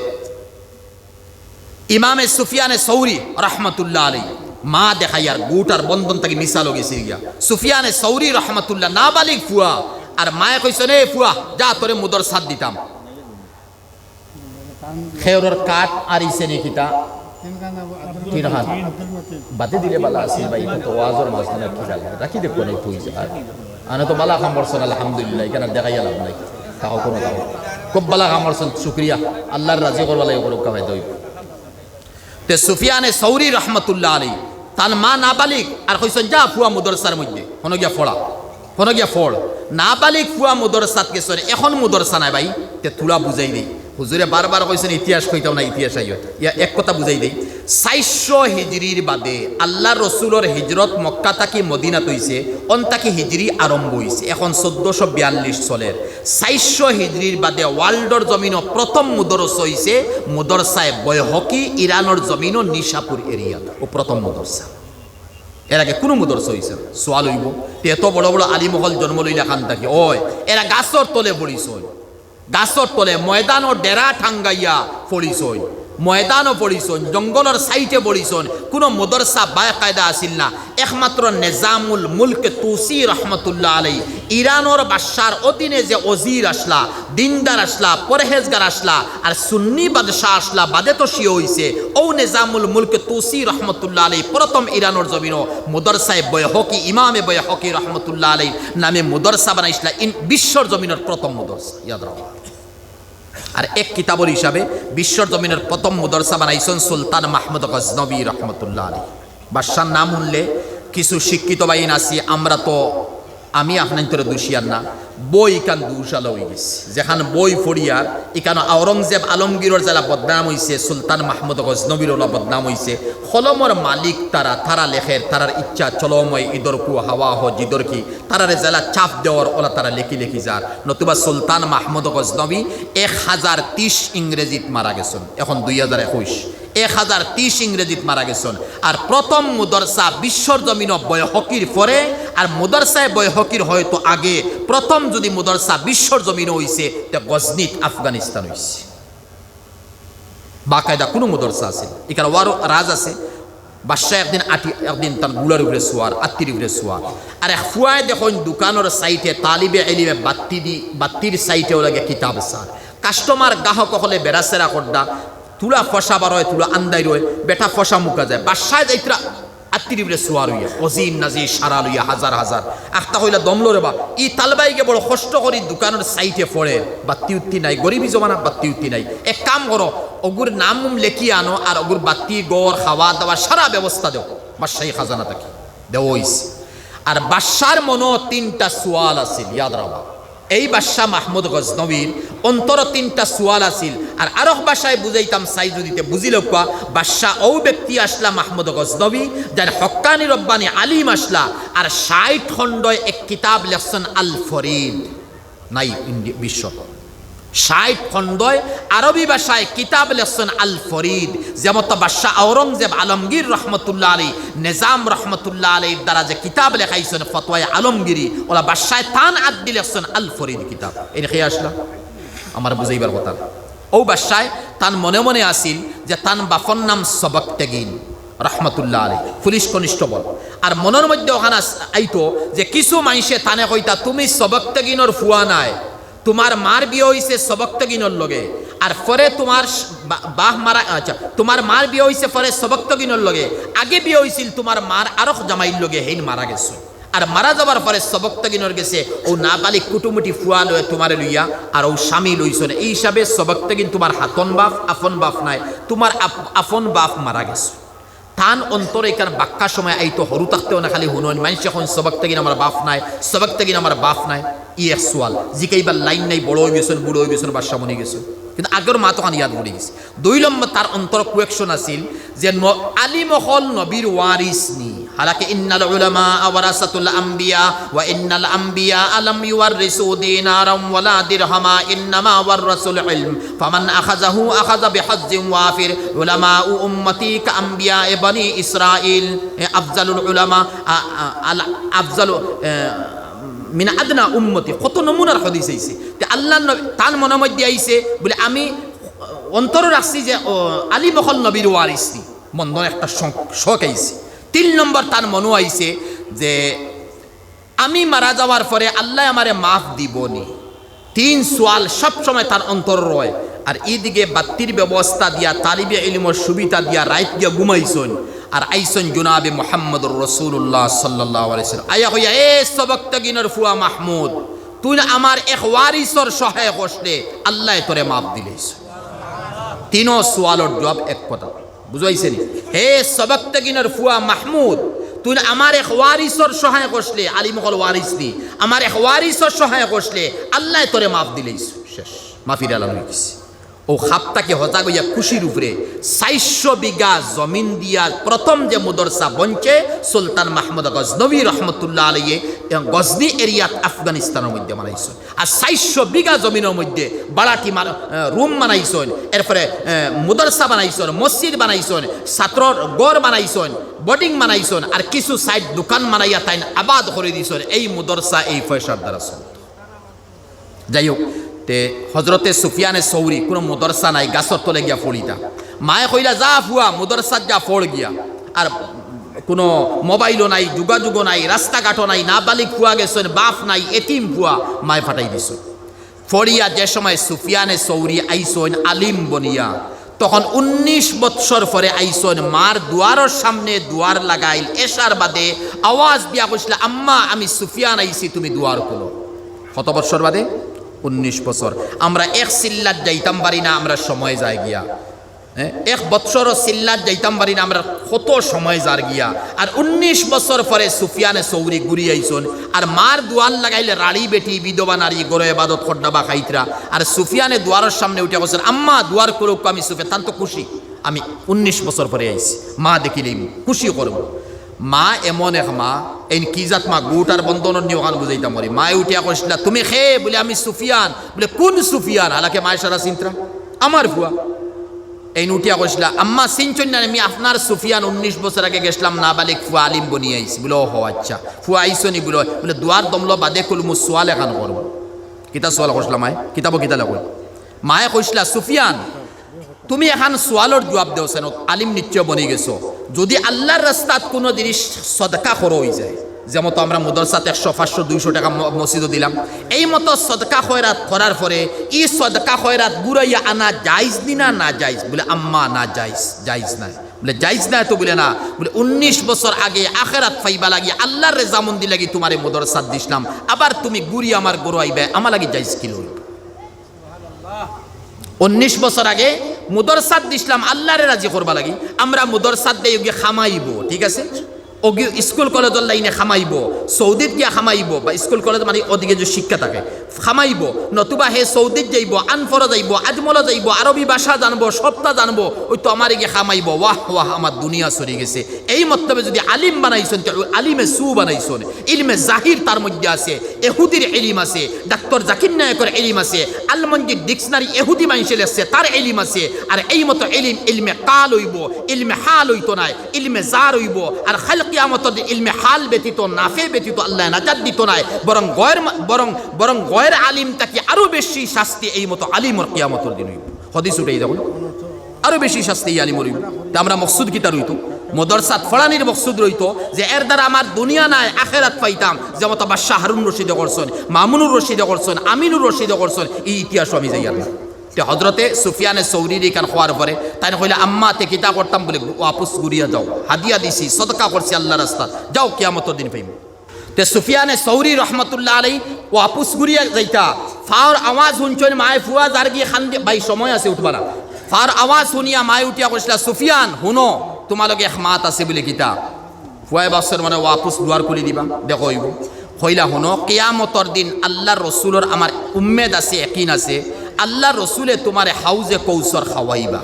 ইমামে সুফিয়ানে সৌরি রহমতুল্লাহ আলাইহি, মা দেখাইয়ার গুট আর বন্ধন থাকি মিশালো গেছে গিয়া। সুফিয়ানে সৌরি রহমতুল্লাহ, নাবালিগ ফুয়া, আর মায়ে কইছইন, "এ ফুয়া, যা, তোরে মুদরসাত দিতাম।" খেউরর কাঠ আরিছে নি কিতা? তিন খান। বাদে দিলে বালা আছিল ভাই, ইটা তো ওয়াজর মাঝখানে কি লাগে? রাখি দেখো নাই তুই যা। আনে তো বালা কাম করছইন, আলহামদুলিল্লাহ, ইখান দেখাইয়া লাভ নাই। তাও কোনো তাও। খুব বালা কাম করছইন, শুকরিয়া। আল্লার রাজি করবার লাগি করউক্কা ভাই দই। তে সুফিয়ানে সৌরি রহমতুল্লাহ আলাইহি, তান মা নাবালিগ, আর কইছইন, "যা ফুয়া মুদরসার মধ্যে, হনো গিয়া পড়া।" হনো গিয়া পড়। নাবালিগ ফুয়া মুদরসাত গেছইন, এখন মুদরসা নাই ভাই, তে থুড়া বুঝাই দেই। হুজুরে বারবার কইছইন, "ইতিহাস কইতাও না, ইতিহাস আইও।" ইয়া এক কথা বুঝাই দেই। চাইরশো হিজরির বাদে আল্লার রসুলর হিজরত মক্কা থাকি মদিনাত অইছে, অন থাকি হিজরি আরম্ভ অইছে। এখন চৌদ্দশো বিয়াল্লিশ চলের। চাইরশো হিজরির বাদে ওয়ার্ল্ডর জমিনো প্রথম মুদরসা অইছে মুদরসায়ে বয়হকি, ইরানর জমিনো নিশাপুর এরিয়াত। অউ প্রথম মুদরসা। এর আগে কুনু মুদরসা অইছে না। সওয়াল অইবো, তে এত বড় বড় আলিম অকল জন্ম লইলা কান থাকি? অয়, এরা গাছর তলে পড়িছইন, গাছর তলে, ময়দানো ডেরা টাঙ্গাইয়া পড়িছইন, ময়দানো পড়িছইন, জঙ্গলর সাইডে পড়িছইন। কুনু মুদরসা বাকায়দা আছিল না। একমাত্র নিজামুল মুলক তুসি রহমতুল্লাহ আলাইহি, ইরানর বাদশার অধীনে যে ওজির আছলা, দিনদার আছলা, পরহেজগার আছলা, আর সুন্নি বাদশা আছলা, বাদে তো শিয়া অইছে। অউ নিজামুল মুলক তুসি রহমতুল্লাহ আলাইহি প্রথম ইরানর জমিনো মুদরসায়ে বয়হকি, ইমামে বয়হকি রহমতুল্লাহ আলাইহি নামে মুদরসা বানাইছলা, ইন বিশ্বর জমিনর প্রথম মুদরসা, ইয়াদ রাখো। আর এক কিতাবর হিসাবে বিশ্বর জমিনর প্রথম মুদরসা বানাইছইন সুলতান মাহমুদ গজনবী রহমতুল্লাহ আলাইহি। বাদশার নাম হুনলে কিছু শিক্ষিত ভাইন আছি, আমরা তো আমি আপনাইন্তরে দুষিয়ার না, বই ইখান দুষালা অইগেছে। যেখান বই পড়িয়ার, ইখান আওরঙ্গজেব আলমগীরর যেলা বদনাম অইছে, সুলতান মাহমুদ গজনবীর অলা বদনাম অইছে। কলমর মালিক তারা, তারা লেখের, তারার ইচ্ছা, চলো মই ইধর কো হাওয়া হো জিধর কি, তারারে যেলা চাপ দেওয়ার অলা তারা লেখি লেখি যার। নতুবা সুলতান মাহমুদ গজনবী এক হাজার তিশ ইংরেজিত মারা গেছইন, এখন দুই হাজার একুশ। এক হাজার তিশ ইংরেজিত মারা গেছইন। আর প্রথম মুদরসা বিশ্বর জমিনো বয়হকির পরে, আর মুদরসায়ে বয়হকির হয়তো আগে, প্রথম যুদি মুদরসা বিশ্বর জমিনো অইছে, তে গজনিত আফগানিস্তান অইছে। বাকায়দা কুনু মুদরসা আছে না। ইখান ওয়ারো রাজ আছে, বাদশা একদিন আটি, একদিন তান ঘুড়ার উপরে সোয়ার, আত্তির উপরে সোয়ার। আর এক ফুয়ায় দেখইন দোকানর সাইডে তালিবে ইলিমে বাত্তি দি, বাত্তির সাইডে অউ লাগে কিতাব সার। কাস্টমার, গাহক অকলে বেড়াছেড়া কররা, থুড়া ফসা বার অয়, থুড়া আন্দাইর অয়, বেটা ফসা মুখা যায়। বাদশায় যাইতরা আত্তির উপরে সোয়ার অইয়া, ওজির নাজির সারা লইয়া হাজার হাজার। আখতা কইলা, "দমলো রে বা।" ই তালবাইগে বড় কষ্ট করি দোকানর সাইডে পড়ের, বাত্তি উত্তি নাই, গরিবি জমানা, বাত্তি উত্তি নাই। এক কাম করো, অগুর নাম উম লেখি আনো, আর অগুর বাত্তি, ঘর, খাওয়া দাওয়া সারা ব্যবস্থা দেও, বাদশাহী খাজানা থাকি দেও অইছে। আর বাদশার মনো তিনটা সোয়াল আছিল, ইয়াদ রাখবা। এই বাদশা মাহমুদ গজনবীর অন্তরো তিনটা সোয়াল আছিল। আর আরক ভাষায় বুঝাইতাম চাই যুদি তে বুঝিলাউক্কা, বাদশা অউ ব্যক্তি আছলা মাহমুদ গজনবী, যার হক্কানি রব্বানি আলিম আছলা, আর ষাইট খণ্ডয় এক কিতাব লেখছইন আল ফরিদ, নাই ইন্ডি-, বিশ্বত। ষাইট খণ্ডয় আরবি ভাষায় কিতাব লেখছইন আল ফরিদ, যেমত বাদশাহ আওরঙ্গজেব আলমগীর রহমতুল্লাহ আলাইহি, নিজাম রহমতুল্লাহ আলাইহির দ্বারা যে কিতাব লেখাইছইন ফতোয়ায়ে আলমগীরি, অলা বাদশায় তান আত দি লেখছইন আল ফরিদ কিতাব। এনে কে আসলা? আমার বুঝাইবার কথা। অউ বাদশায় তান মনে মনে আছিল যে তান বাফর নাম সবকতগিন রহমতুল্লাহ আলাইহি, পুলিশ কনস্টেবল। আর মনর মধ্যে অখান আস-, আইতো যে কিছু মানষে তানে কইতা, "তুমি সবকতগিনর ফুয়া নায়, তুমার মার বিয়া অইছে সবকতগিনর লগে, আর পরে তুমার স-, বা-, বাফ মারা, আচ্ছা, তুমার মার বিয়া অইছে পরে সবকতগিনর লগে, আগে বিয়া অইছিল তুমার মার আরক জামাইর লগে, হেইন মারা গেছে।" আর মারা যাবার পরে সবকতগিনর গেছে অউ নাবালিগ কুটুমুটি ফুয়া লয় তুমারে লইয়া, আর অউ স্বামী লইছইন। এই হিসাবে সবকতগিন তুমার হাতন বাফ, আফন বাফ নায়, তুমার আপ-, আফন বাফ মারা গেছে। তান অন্তরে ইখান বাক্কা সময় আইতো, হুরু থাকতে অনে খালি হুনইন, মানষে কইন সবকতগিন আমার বাফ নায়, সবকতগিন আমার বাফ নায়। ই এক সুয়াল। জিকাইবার লাইন নাই, বড় অইগেছইন, বুড়া অইগেছইন, বাদশা বনিগেছইন। কিন্তু আগর মাত অখান ইয়াদ পড়িগেছে। দুই নম্বর, তার অন্তর কুয়েকশন আছিল যে ন-, আলিম অকল নবীর ওয়ারিস নি। হালাকে ইন্নাল উলামা ওয়ারাসাতুল আম্বিয়া ওয়া ইন্নাল আম্বিয়া লাম ইউয়াররিসু দিনারাম ওয়ালা দিরহামা ইন্নামা ওয়াররাসুল ইলম ফামান আখাযাহু আখাযা বিহাজ্জিন ওয়াফির। উলামাউ উম্মতি কাআম্বিয়ায়ে বনি ইসরাইল। এ, আফজালুল উলামা, আ, আ, আল আফজালু, এ, মিন আদনা উম্মতি। কত নমুনার হাদিস আইছে। তে আল্লাহর নবী, তান মনর মধ্যে আইছে বুলে, আমি অন্তরো রাখছি যে, ও, আলিম অকল নবীর ওয়ারিস নি। মনর একটা শখ, শখ আইছে। তিন নম্বর তান মনো আইছে যে আমি মারা যাওয়ার পরে আল্লায় আমারে মাফ দিবো নি। তিন সুয়াল সব সময় তার অন্তর রয়। আর ইদিকে বাত্তির ব্যবস্থা দিয়া, তালিবে ইলমর সুবিধা দিয়া, রাইত গিয়া ঘুমাইছইন। আর আইছইন জনাবে মুহাম্মদুর রাসূলুল্লাহ সাল্লাল্লাহু আলাইহি ওয়াসাল্লাম। আইয়া কইয়া, "এ সবকতগিনর ফুয়া মাহমুদ, তুই না আমার এক ওয়ারিসর সহায় করছলে, আল্লায় তোরে মাফ দিলাইছইন।" তিনো সুয়ালর জবাব এক কথা। বুঝাইছে নি? হে সবকতগিনর ফুয়া মাহমুদ, তুই না আমার এক ওয়ারিসর সহায় করছলে, আলিম অকল ওয়ারিস নি, আমার এক ওয়ারিসর সহায় করছলে, আল্লায় তোরে মাফ দিলাইছইন। শেষ। মাফির এলান অইগেছে। অউ খাপ থাকি হজাগ অইয়া খুশির উপরে চাইরশো বিঘা জমিন দিয়া প্রথম যে মুদরসা বনছে, সুলতান মাহমুদ গজনবী রহমতুল্লাহ আলাইহি, এ, গজনী এরিয়াত আফগানিস্তানর মধ্যে বানাইছইন। আর চাইরশো বিঘা জমিনর মধ্যে বাড়াটি মার-, এ, রুম বানাইছইন, এরপরে, এ, মুদরসা বানাইছইন, মসজিদ বানাইছইন, ছাত্রর ঘর বানাইছইন, বোর্ডিং বানাইছইন, আর কিছু সাইড দোকান বানাইয়া তাইন আবাদ করি দিছইন। এই মুদরসা এই পয়সার দ্বারা চলতো। যাই হোক, তে হজরতে সুফিয়ানে সৌরি, কুনু মুদরসা নাই, গাছর তলে গিয়া পড়িতা। মায়ে কইলা, "যা ফুয়া, মুদরসাত যা পড় গিয়া।" আর কুনু মোবাইলও নাই, যোগাযোগও নাই, রাস্তাঘাটও নাই, নাবালিগ ফুয়া গেছইন, বাফ নাই, এতিম ফুয়া, মায়ে ফাটাই দিছইন। পড়িয়া যে সময় সুফিয়ানে সৌরি আইছইন আলিম বনিয়া, তখন উনিশ বৎসর পরে আইছইন, মার দুয়ারর সামনে দুয়ার লাগাইল, এশার বাদে আওয়াজ দিয়া কইছলা, "আম্মা, আমি সুফিয়ান আইছি, তুমি দুয়ার খুলো।" কত বৎসর বাদে? উনিশ বছর। আমরা এক চিল্লাত যাইতাম পারি না, আমরা সময় যায় গিয়া। হ্যাঁ, এক বৎসরও চিল্লাত যাইতাম পারি না, আমরা কত সময় যার গিয়া। আর উনিশ বছর পরে সুফিয়ানে সৌরি ঘুরি আইছইন, আর মার দুয়ার লাগাইলে রাড়ি বেটি, বিধবা নারী, ঘরো এবাদত কররা বা খাইতরা। আর সুফিয়ানে দুয়ারর সামনে উঠিয়া কইছইন, "আম্মা, দুয়ার খুলউক্কা, আমি সুফিয়ান।" তান তো খুশি, "আমি উনিশ বছর পরে আইছি, মা দেখিলেই খুশি করবো।" মা এমন এক মা, এইন কি জাত মা, গুট আর বন্ধনর নিয়ম অখান বুঝাইতাম পারি। মায়ে উঠিয়া কইছলা, "তুমি কে?" বুলে, "আমি সুফিয়ান।" বুলে, "কুন সুফিয়ান?" হালাকে মায়ে সারা চিনতরা, "আমার ফুয়া।" এইন উঠিয়া কইছলা, "আম্মা, চিনছইন না, আমি আপনার সুফিয়ান, উনিশ বছর আগে গেছলাম, নাবালিগ ফুয়া আলিম বনি আইছি।" বুলে, "ও হো, আচ্ছা, ফুয়া আইছো নি?" বুলে, বুলে, "দুয়ার দমলো বাদে খুলমু, সুয়াল এখান করমু।" কিতা সুয়াল করছলা মায়ে? কিতাবো কিতা লেখো? মায়ে কইছলা, "সুফিয়ান, তুমি এখান সুয়ালর জুয়াব দেও সেন, আলিম নিশ্চয় বনি গেছো। যদি আল্লার রাস্তাত কুনু জিনিস সদকা খরচ অই যায়, যেমতো আমরা মুদরসাত একশো, পাঁচশো, দুইশো টেকা ম-, মসজিদো দিলাম, এই মতো সদকা খয়রাত করার পরে ই সদকা খয়রাত ঘুরাইয়া আনা জাইজ নি না নাজাইজ?" বুলে, "আম্মা, নাজাইজ, জাইজ নায়।" বুলে, "জাইজ নায় তো?" বুলে, "না।" বুলে, "উনিশ বছর আগে আখেরাত পাইবা লাগি, আল্লার রেজামন্দি লাগি তুমারে মুদরসাত দিছলাম, আবার তুমি ঘুরি আমার ঘরো আইবায়, আমার লাগি জাইজ কিলা অইবো?" উনিশ বছর আগে মুদরসাত দিছলাম আল্লারে রাজি করবা লাগি, আমরা মুদরসাত দেই অগি কামাইবো, ঠিক আছে? অগি স্কুল কলেজর লাইনে কামাইবো, সৌদিত গিয়া কামাইবো, বা স্কুল কলেজ মানে অদিকে যে শিক্ষা থাকে, কামাইবো, নতুবা হে সৌদিত যাইবো, আনফরো যাইবো, আজমলো যাইবো, আরবি ভাষা জানবো, সবতা জানবো, অউ তো আমার ইগে কামাইবো। ওয়াহ, ওয়াহ, আমার দুনিয়া সরি গেছে। এই মতলবে যদি আলিম বানাইছইন, তে আলিমে সু বানাইছইন, ইলমে জাহির তার মধ্যে আছে, এহুদির ইলিম আছে, ডাক্তার জাকির নায়কর ইলিম আছে, আল মঞ্জির ডিকশনারি এহুদি মানষে লেখছে, তার ইলিম আছে। আর এই মতো ইলিম, ইলমে কাল অইবো, ইলমে হাল অইতো নায়, ইলমে জার অইবো। আর কাইল কিয়ামতর দিন ইলমে হাল ব্যতীত, নাফে ব্যতীত আল্লায় নাজাত দিতো নায়, বরং গয়ের মা-, বরং, বরং গয়ের আলিম থাকি আরো বেশি শাস্তি এই মতো আলিমর কিয়ামতর দিন অইবো। হাদিস উঠাই দেখো, আরো বেশি শাস্তি এই আলিমর অইবো। তে আমরা মকসুদ কিতা রইতো? মাদ্রাসাত পড়ানির মকসুদ রইতো যে এর দ্বারা আমার দুনিয়া নায়, আখেরাত পাইতাম, যেমতো বাদশাহ হারুন রশিদে করছইন, মামুনুর রশিদে করছইন, আমিনুর রশিদে করছইন, এই ইতিহাসও আমি যাইয়ার না। তে হজরতে সুফিয়ানে সৌরির ইখান কওয়ার পরে তাইন কইলা, "আম্মা, তে কিতা করতাম?" বলে, "ওয়াপস ঘুরিয়া যাও, হাদিয়া দিছি, সদকা করছি আল্লার রাস্তাত, যাও, কিয়ামতর দিন পাইমু।" তে সুফিয়ানে সৌরি রহমতুল্লাহ আলাই ওয়াপস ঘুরিয়া যাইতা, ফাওর আওয়াজ হুনছইন, মায় ফুয়া যারগি কান্দি, ভাই সময় আছে, উঠবা না। ফাওর আওয়াজ হুনিয়া মায় উঠিয়া কইছলা, "সুফিয়ান, হুনো, তুমার লগে এক মাত আছে।" বলে, "কিতা?" ফুয়ায় ভাবছইন মানে ওয়াপস দুয়ার খুলি দিবা, দেখো অইবো। কইলা, "হুনো, কিয়ামতর দিন আল্লার রসুলর আমার উম্মেদ আছে, একিন আছে, আল্লার রসুলে তুমারে হাউজে কৌসর খাওয়াইবা,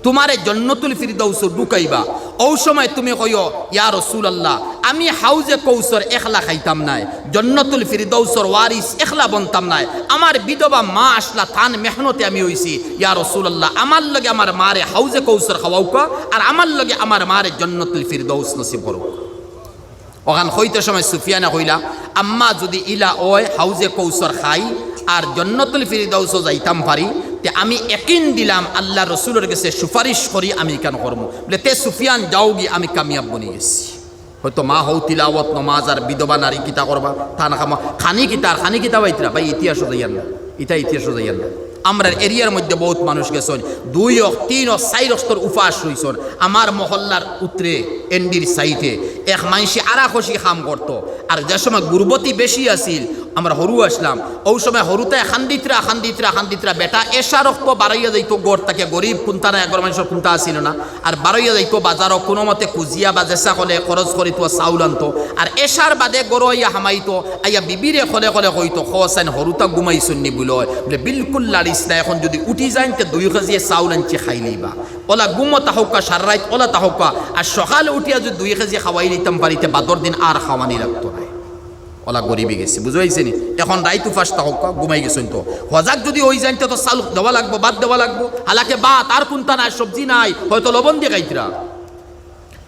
তুমারে জন্নতুল ফিরদৌসো ঢুকাইবা। অউ সময় তুমি কইও, 'ইয়া রাসুলাল্লাহ, আমি হাউজে কৌসর একলা খাইতাম নায়, জন্নতুল ফিরদৌসর ওয়ারিস একলা বনতাম নায়, আমার বিধবা মা আছলা, তান মেহনতে আমি অইছি, ইয়া রাসুলাল্লাহ, আমার লগে আমার মারে হাউজে কৌসর খাওয়াউক্কা, আর আমার লগে আমার মারে জন্নতুল ফিরদৌস নসিব করউক্কা।'" অখান কইতে সময় সুফিয়ানে কইলা, "আম্মা, যুদি ইলা অয়, হাউজে কৌসর খাই আর জন্নতুল ফিরদৌসো যাইতাম পারি, তে আমি একিন দিলাম আল্লার রসুলর গেছে সুপারিশ করি আমি ইখান করমু।" বলে, "তে সুফিয়ান, যাওগি, আমি কামিয়াব বনি গেছি।" হয়তো মা হউ তিলাওয়াত, নমাজ আর বিধবা নারী কিতা করবা, তান কামো খানি কিতা আর খানি কিতা পাইতরা, ভাই, ইতিহাসো যাইয়ার না, ইতা ইতিহাসো যাইয়ার না। আমরার এরিয়ার মধ্যে বউত মানুষ গেছইন, দুই অক্ত, তিন অক্ত, চাইর অক্তর উপাস রইছইন। আমার মহল্লার উত্তরে এন্ডির সাইডে এক মানষে আরা কষি কাম করতো, আর যে সময় গুরবতি বেশি আছিল, আমরা হুরু আছলাম, অউ সময় হুরুতায় কান্দিতরা, কান্দিতরা, কান্দিতরা, বেটা এশার অক্ত বারইয়া যাইতো ঘর থাকি, গরিব কুন্তা নায়, ঘর মানষর কুন্তা আছিল না, আর বারইয়া যাইতো বাজারো, কুনুমতে কুজিয়া বা যেছা কলে খরচ করিতো, চাউল আনতো, আর এশার বাদে ঘরো আইয়া হামাইতো, আইয়া বিবিরে কলে কলে কইতো, "কছাইন হুরুতা ঘুমাইছইন নি?" বলে, "অয়।" বলে, "বিলকুল লাড়িস না, এখন যুদি উঠি যাইন তে দুই কেজি চাউল আনছি, খাইলাইবা। অলা ঘুমো থাকউক্কা, সারা রাইত অলা থাকউক্কা, আর সকালে উঠিয়া যুদি দুই কেজি খাওয়াইলিতাম পারি তে বাদর দিন আর খাওয়ানি লাগতো নায়।" অলা গরিব অইগেছে, বুঝা পাইছইন নি? এখন রাইত উপাস থাকউক্কা, ঘুমাই গেছইন তো। হজাগ যুদি অই যাইন তে তো চাউল দেওয়া লাগবো, ভাত দেওয়া লাগবো। হালাকে ভাত আর কুন্তা নাই, সবজি নাই, হয়তো লবণ দি খাইতরা।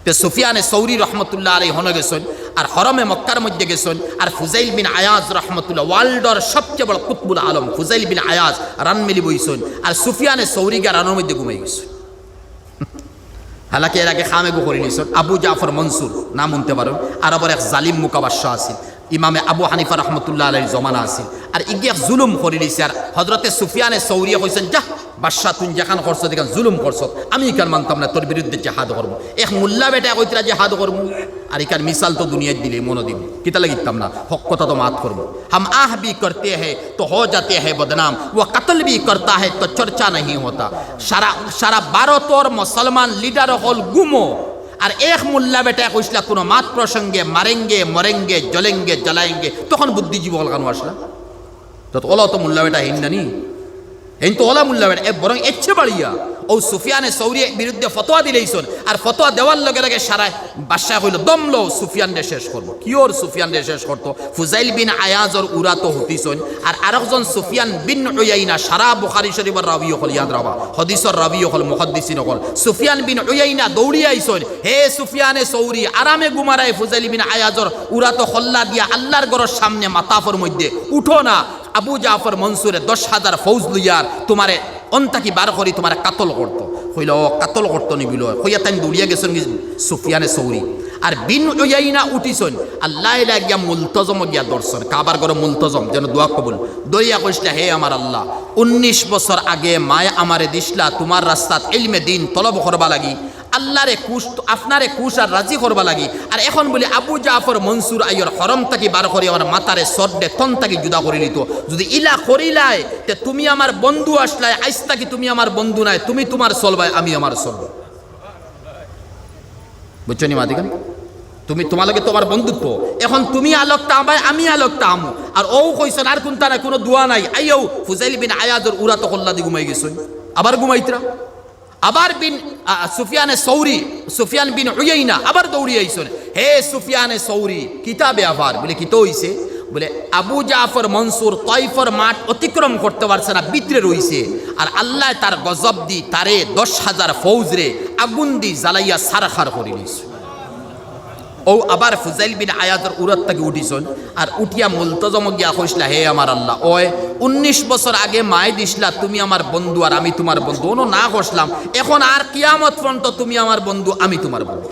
তে সুফিয়ানে সৌরি রহমতুল্লাহ আলাইহি হনো গেছইন, আর হরমে মক্কার মধ্যে গেছইন, আর ফুজাইল বিন আয়াজ রহমতুল্লাহ, ওয়ার্ল্ডর সবচেয়ে বড় কুতবুল আলম ফুজাইল বিন আয়াজ রান মেলি বইছইন, আর সুফিয়ানে সৌরি গিয়া রানর মধ্যে ঘুমাই গেছইন। হালাকে এর আগে কাম এগু করিলিছইন, আবু জাফর মনসুর, নাম হুনতে পারইন, আরবর এক জালিম মুকা বাদশা আছিল, ইমামে আবু হানিফা রহমতুল্লাহ আলাইহির জমানা আছিল, আর ইগিয়ে এক জুলুম করিলিছে, আর হজরতে সুফিয়ানে সৌরিয়ে কইছইন, "যা, বাদশা, তুই যেখান করছত, ইখান জুলুম করছত, আমি ইখান মানতাম না, তোর বিরুদ্ধে জেহাদ করমু।" এক মুল্লা বেটায় কইতরা জেহাদ করমু, আর ইখান মিসাল তো দুনিয়াত দিলে মনো দিমু, কিতা লাগি দিতাম না, হক কথা তো মাত করমু। হাম আহ ভি করতে হ্যায় তো হো যাতে হ্যায় বদনাম, ও কতল ভি করতা হ্যায় তো চর্চা নেহি হোতা। সারা, সারা ভারতর মুসলমান লিডার অকল ঘুমো, আর এক মুল্লা বেটায় কইছলা কুনু মাত প্রসঙ্গে মারেঙ্গে, মরেঙ্গে, জ্বলেঙ্গে, জ্বালায়েঙ্গে, তখন বুদ্ধিজীবী অকল কানো আছলা? তো অলা তো মুল্লা বেটা হেইন না নি, হেইন তো অলা মুল্লা বেটা, এ বরং এর চেয়ে বাড়িয়া। অউ সুফিয়ানে সৌরির বিরুদ্ধে ফতোয়া দিলাইছইন, আর ফতোয়া দেওয়ার লগে লগে সারা বাদশায় কইলো, "দম লও, সুফিয়ানরে শেষ করমু।" কিওর সুফিয়ানরে শেষ করতো? ফুজাইল বিন আয়াজর উরা তো হুতিছইন, আর আরকজন সুফিয়ান বিন উয়াইনা, সারা বুখারী শরীফর রাবি অকল, ইয়াদ রাখবা, হাদিসর রাবি অকল, মুহাদ্দিসিন অকল, সুফিয়ান বিন উয়াইনা দৌড়িয়া আইছইন, "হে সুফিয়ানে সৌরি, আরামে ঘুমারায় ফুজাইল বিন আয়াজর উরা তো খল্লা দিয়া আল্লার ঘরর সামনে মাতাফর মধ্যে, উঠো না, আবু জাফর মনসুরে দশ হাজার ফৌজ লইয়ার তুমারে অন থাকি বার করি তুমারে কাতল করতো।" কইলা, "ও কাতল করতো নি?" বলে, কইয়া তাইন দৌড়িয়া গেছইন গি সুফিয়ানে সৌরি। আর বিন উয়াইনা উঠিছইন, আল্লায় লাগিয়া মুলতজম গিয়া ধরছইন, কাবার ঘরো মুলতজম, যেন দোয়া কবুল। ধরিয়া কইছলা, "হে আমার আল্লাহ, উনিশ বছর আগে মায় আমারে দিছলা তুমার রাস্তাত ইলমে দ্বীন তলব করবা লাগি, আল্লারে খুশ, আপনারে খুশ আর রাজি করবা লাগি। আর এখন বুলি আবু জাফর মনসুর আইয়র হরম থাকি বার করি আমার মাতারে সরডে তন থাকি জুদা করিলিতো। যুদি ইলা করিলায়, তে তুমি আমার বন্ধু আছলায়, আইজ থাকি তুমি আমার বন্ধু নায়, তুমি তুমার চলবায়, আমি আমার চলবো।" বুঝছো নি মাতিখান? তুমি, তুমার লগে তো আমার বন্ধুত্ব, এখন তুমি আলোক তামায়, আমি আলোক তামু। আর অউ কইছইন আর কুন্তা নাই, কুনু দোয়া নাই। আইয়াও ফুজাইল বিন আয়াজর উরা তো খল্লা দি ঘুমাই গেছইন, আবার ঘুমাইতরা। আবার বিন, আ, সুফিয়ানে সৌরি, সুফিয়ান বিন উয়াইনা আবার দৌড়ি আইছইন, "হে সুফিয়ানে সৌরি, কিতা ব্যাপার?" বলে, "কিতা অইছে?" বলে, আবু জাফর মনসুর তয়ফর মাঠ অতিক্রম করতে পারছে না, ভিতরে রইছে। আর আল্লায় তার গজব দি তারে দশ হাজার ফৌজরে আগুন দি জ্বালাইয়া ছারখার করি দিছে। অউ আবার ফুজাইল বিন আয়াজর উরত থাকি উঠিছইন, আর উঠিয়া মুলতজম গিয়া কইছলা, "হে আমার আল্লাহ, অয় উনিশ বছর আগে মায় দিছলা, তুমি আমার বন্ধু আর আমি তুমার বন্ধু, অনো না করছলাম, এখন আর কিয়ামত পর্যন্ত তুমি আমার বন্ধু, আমি তুমার বন্ধু।"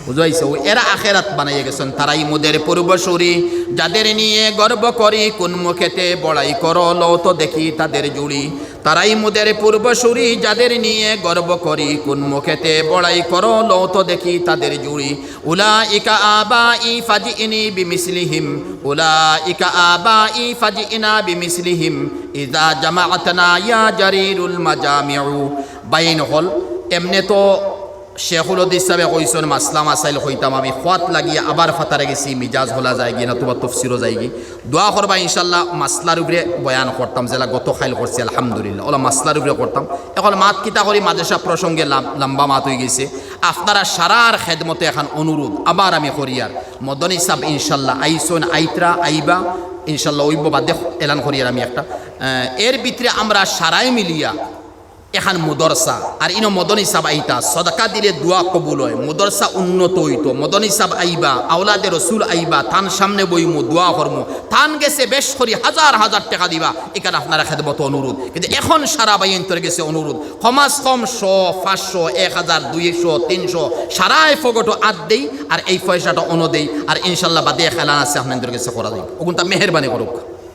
বুঝাইছে, অউ এরা আখেরাত বানাইয়া গেছইন। তারাই মোদের পূর্বসূরি, যাদের নিয়ে গর্ব করি, কোন মুখেতে বড়াই করো, লও তো দেখি তাদের জুড়ি। তারাই মোদের পূর্বসূরি, যাদের নিয়ে গর্ব করি, কোন মুখেতে বড়াই করো, লও তো দেখি তাদের জুড়ি। উলাইকা আবাই ফাজিনি বিমিসলিহিম, উলাইকা আবাই ফাজিনা বিমিসলিহিম, ইযা জামাআতনা ইয়া জারিরুল মাজামিউ। বাইন হল, এমনে তো শেখুল হাদিস সাবে কইছইন, মাসলা মাসাইল কইতাম আমি, খোয়াত লাগিয়া আবার ফাতারে গেছি, মিজাজ হলা যায়গি না, তুমার তফসিরও যায়গি। দোয়া করবা ইনশাআল্লাহ, মাসলার উপরে বয়ান করতাম, যেলা গত খাইল করছি, আলহামদুলিল্লাহ, অলা মাসলার উপরে করতাম। এখন মাত কিতা করি, মাদ্রাসা প্রসঙ্গে লাম-, লম্বা মাত অইগেছে। আপনারা সারার খেদমতে এখন অনুরোধ আবার আমি করিয়ার, মদনী সাব ইনশাআল্লাহ আইছইন, আইতরা, আইবা, ইনশাআল্লাহ অইবো বাদে এলান করিয়ার আমি একটা। আহ, এর ভিতরে আমরা সারাই মিলিয়া এখান মুদরসা, আর ইনো মদনী সাব আইতা, সদকা দিলে দোয়া কবুল অয়, মুদরসা উন্নত অইতো, মদনী সাব আইবা, আওলাদে রসুল আইবা, তান সামনে বইমু, দোয়া করমু, তান গেছে বেশ করি হাজার হাজার টেকা দিবা, ইখান আপনারা খেদমত অনুরোধ। কিন্তু এখন সারা বাইন্তর গেছে অনুরোধ, কমাস কম শো, পাঁচশো, এক হাজার, দুইশো, তিনশো, সারাই ফগটো আত দেই, আর এই পয়সাটা অনো দেই, আর ইনশাআল্লাহ বাদে এক এলান আছে আপনাদের গেছে করা যাইবো। অগুনতা মেহেরবানি করুক।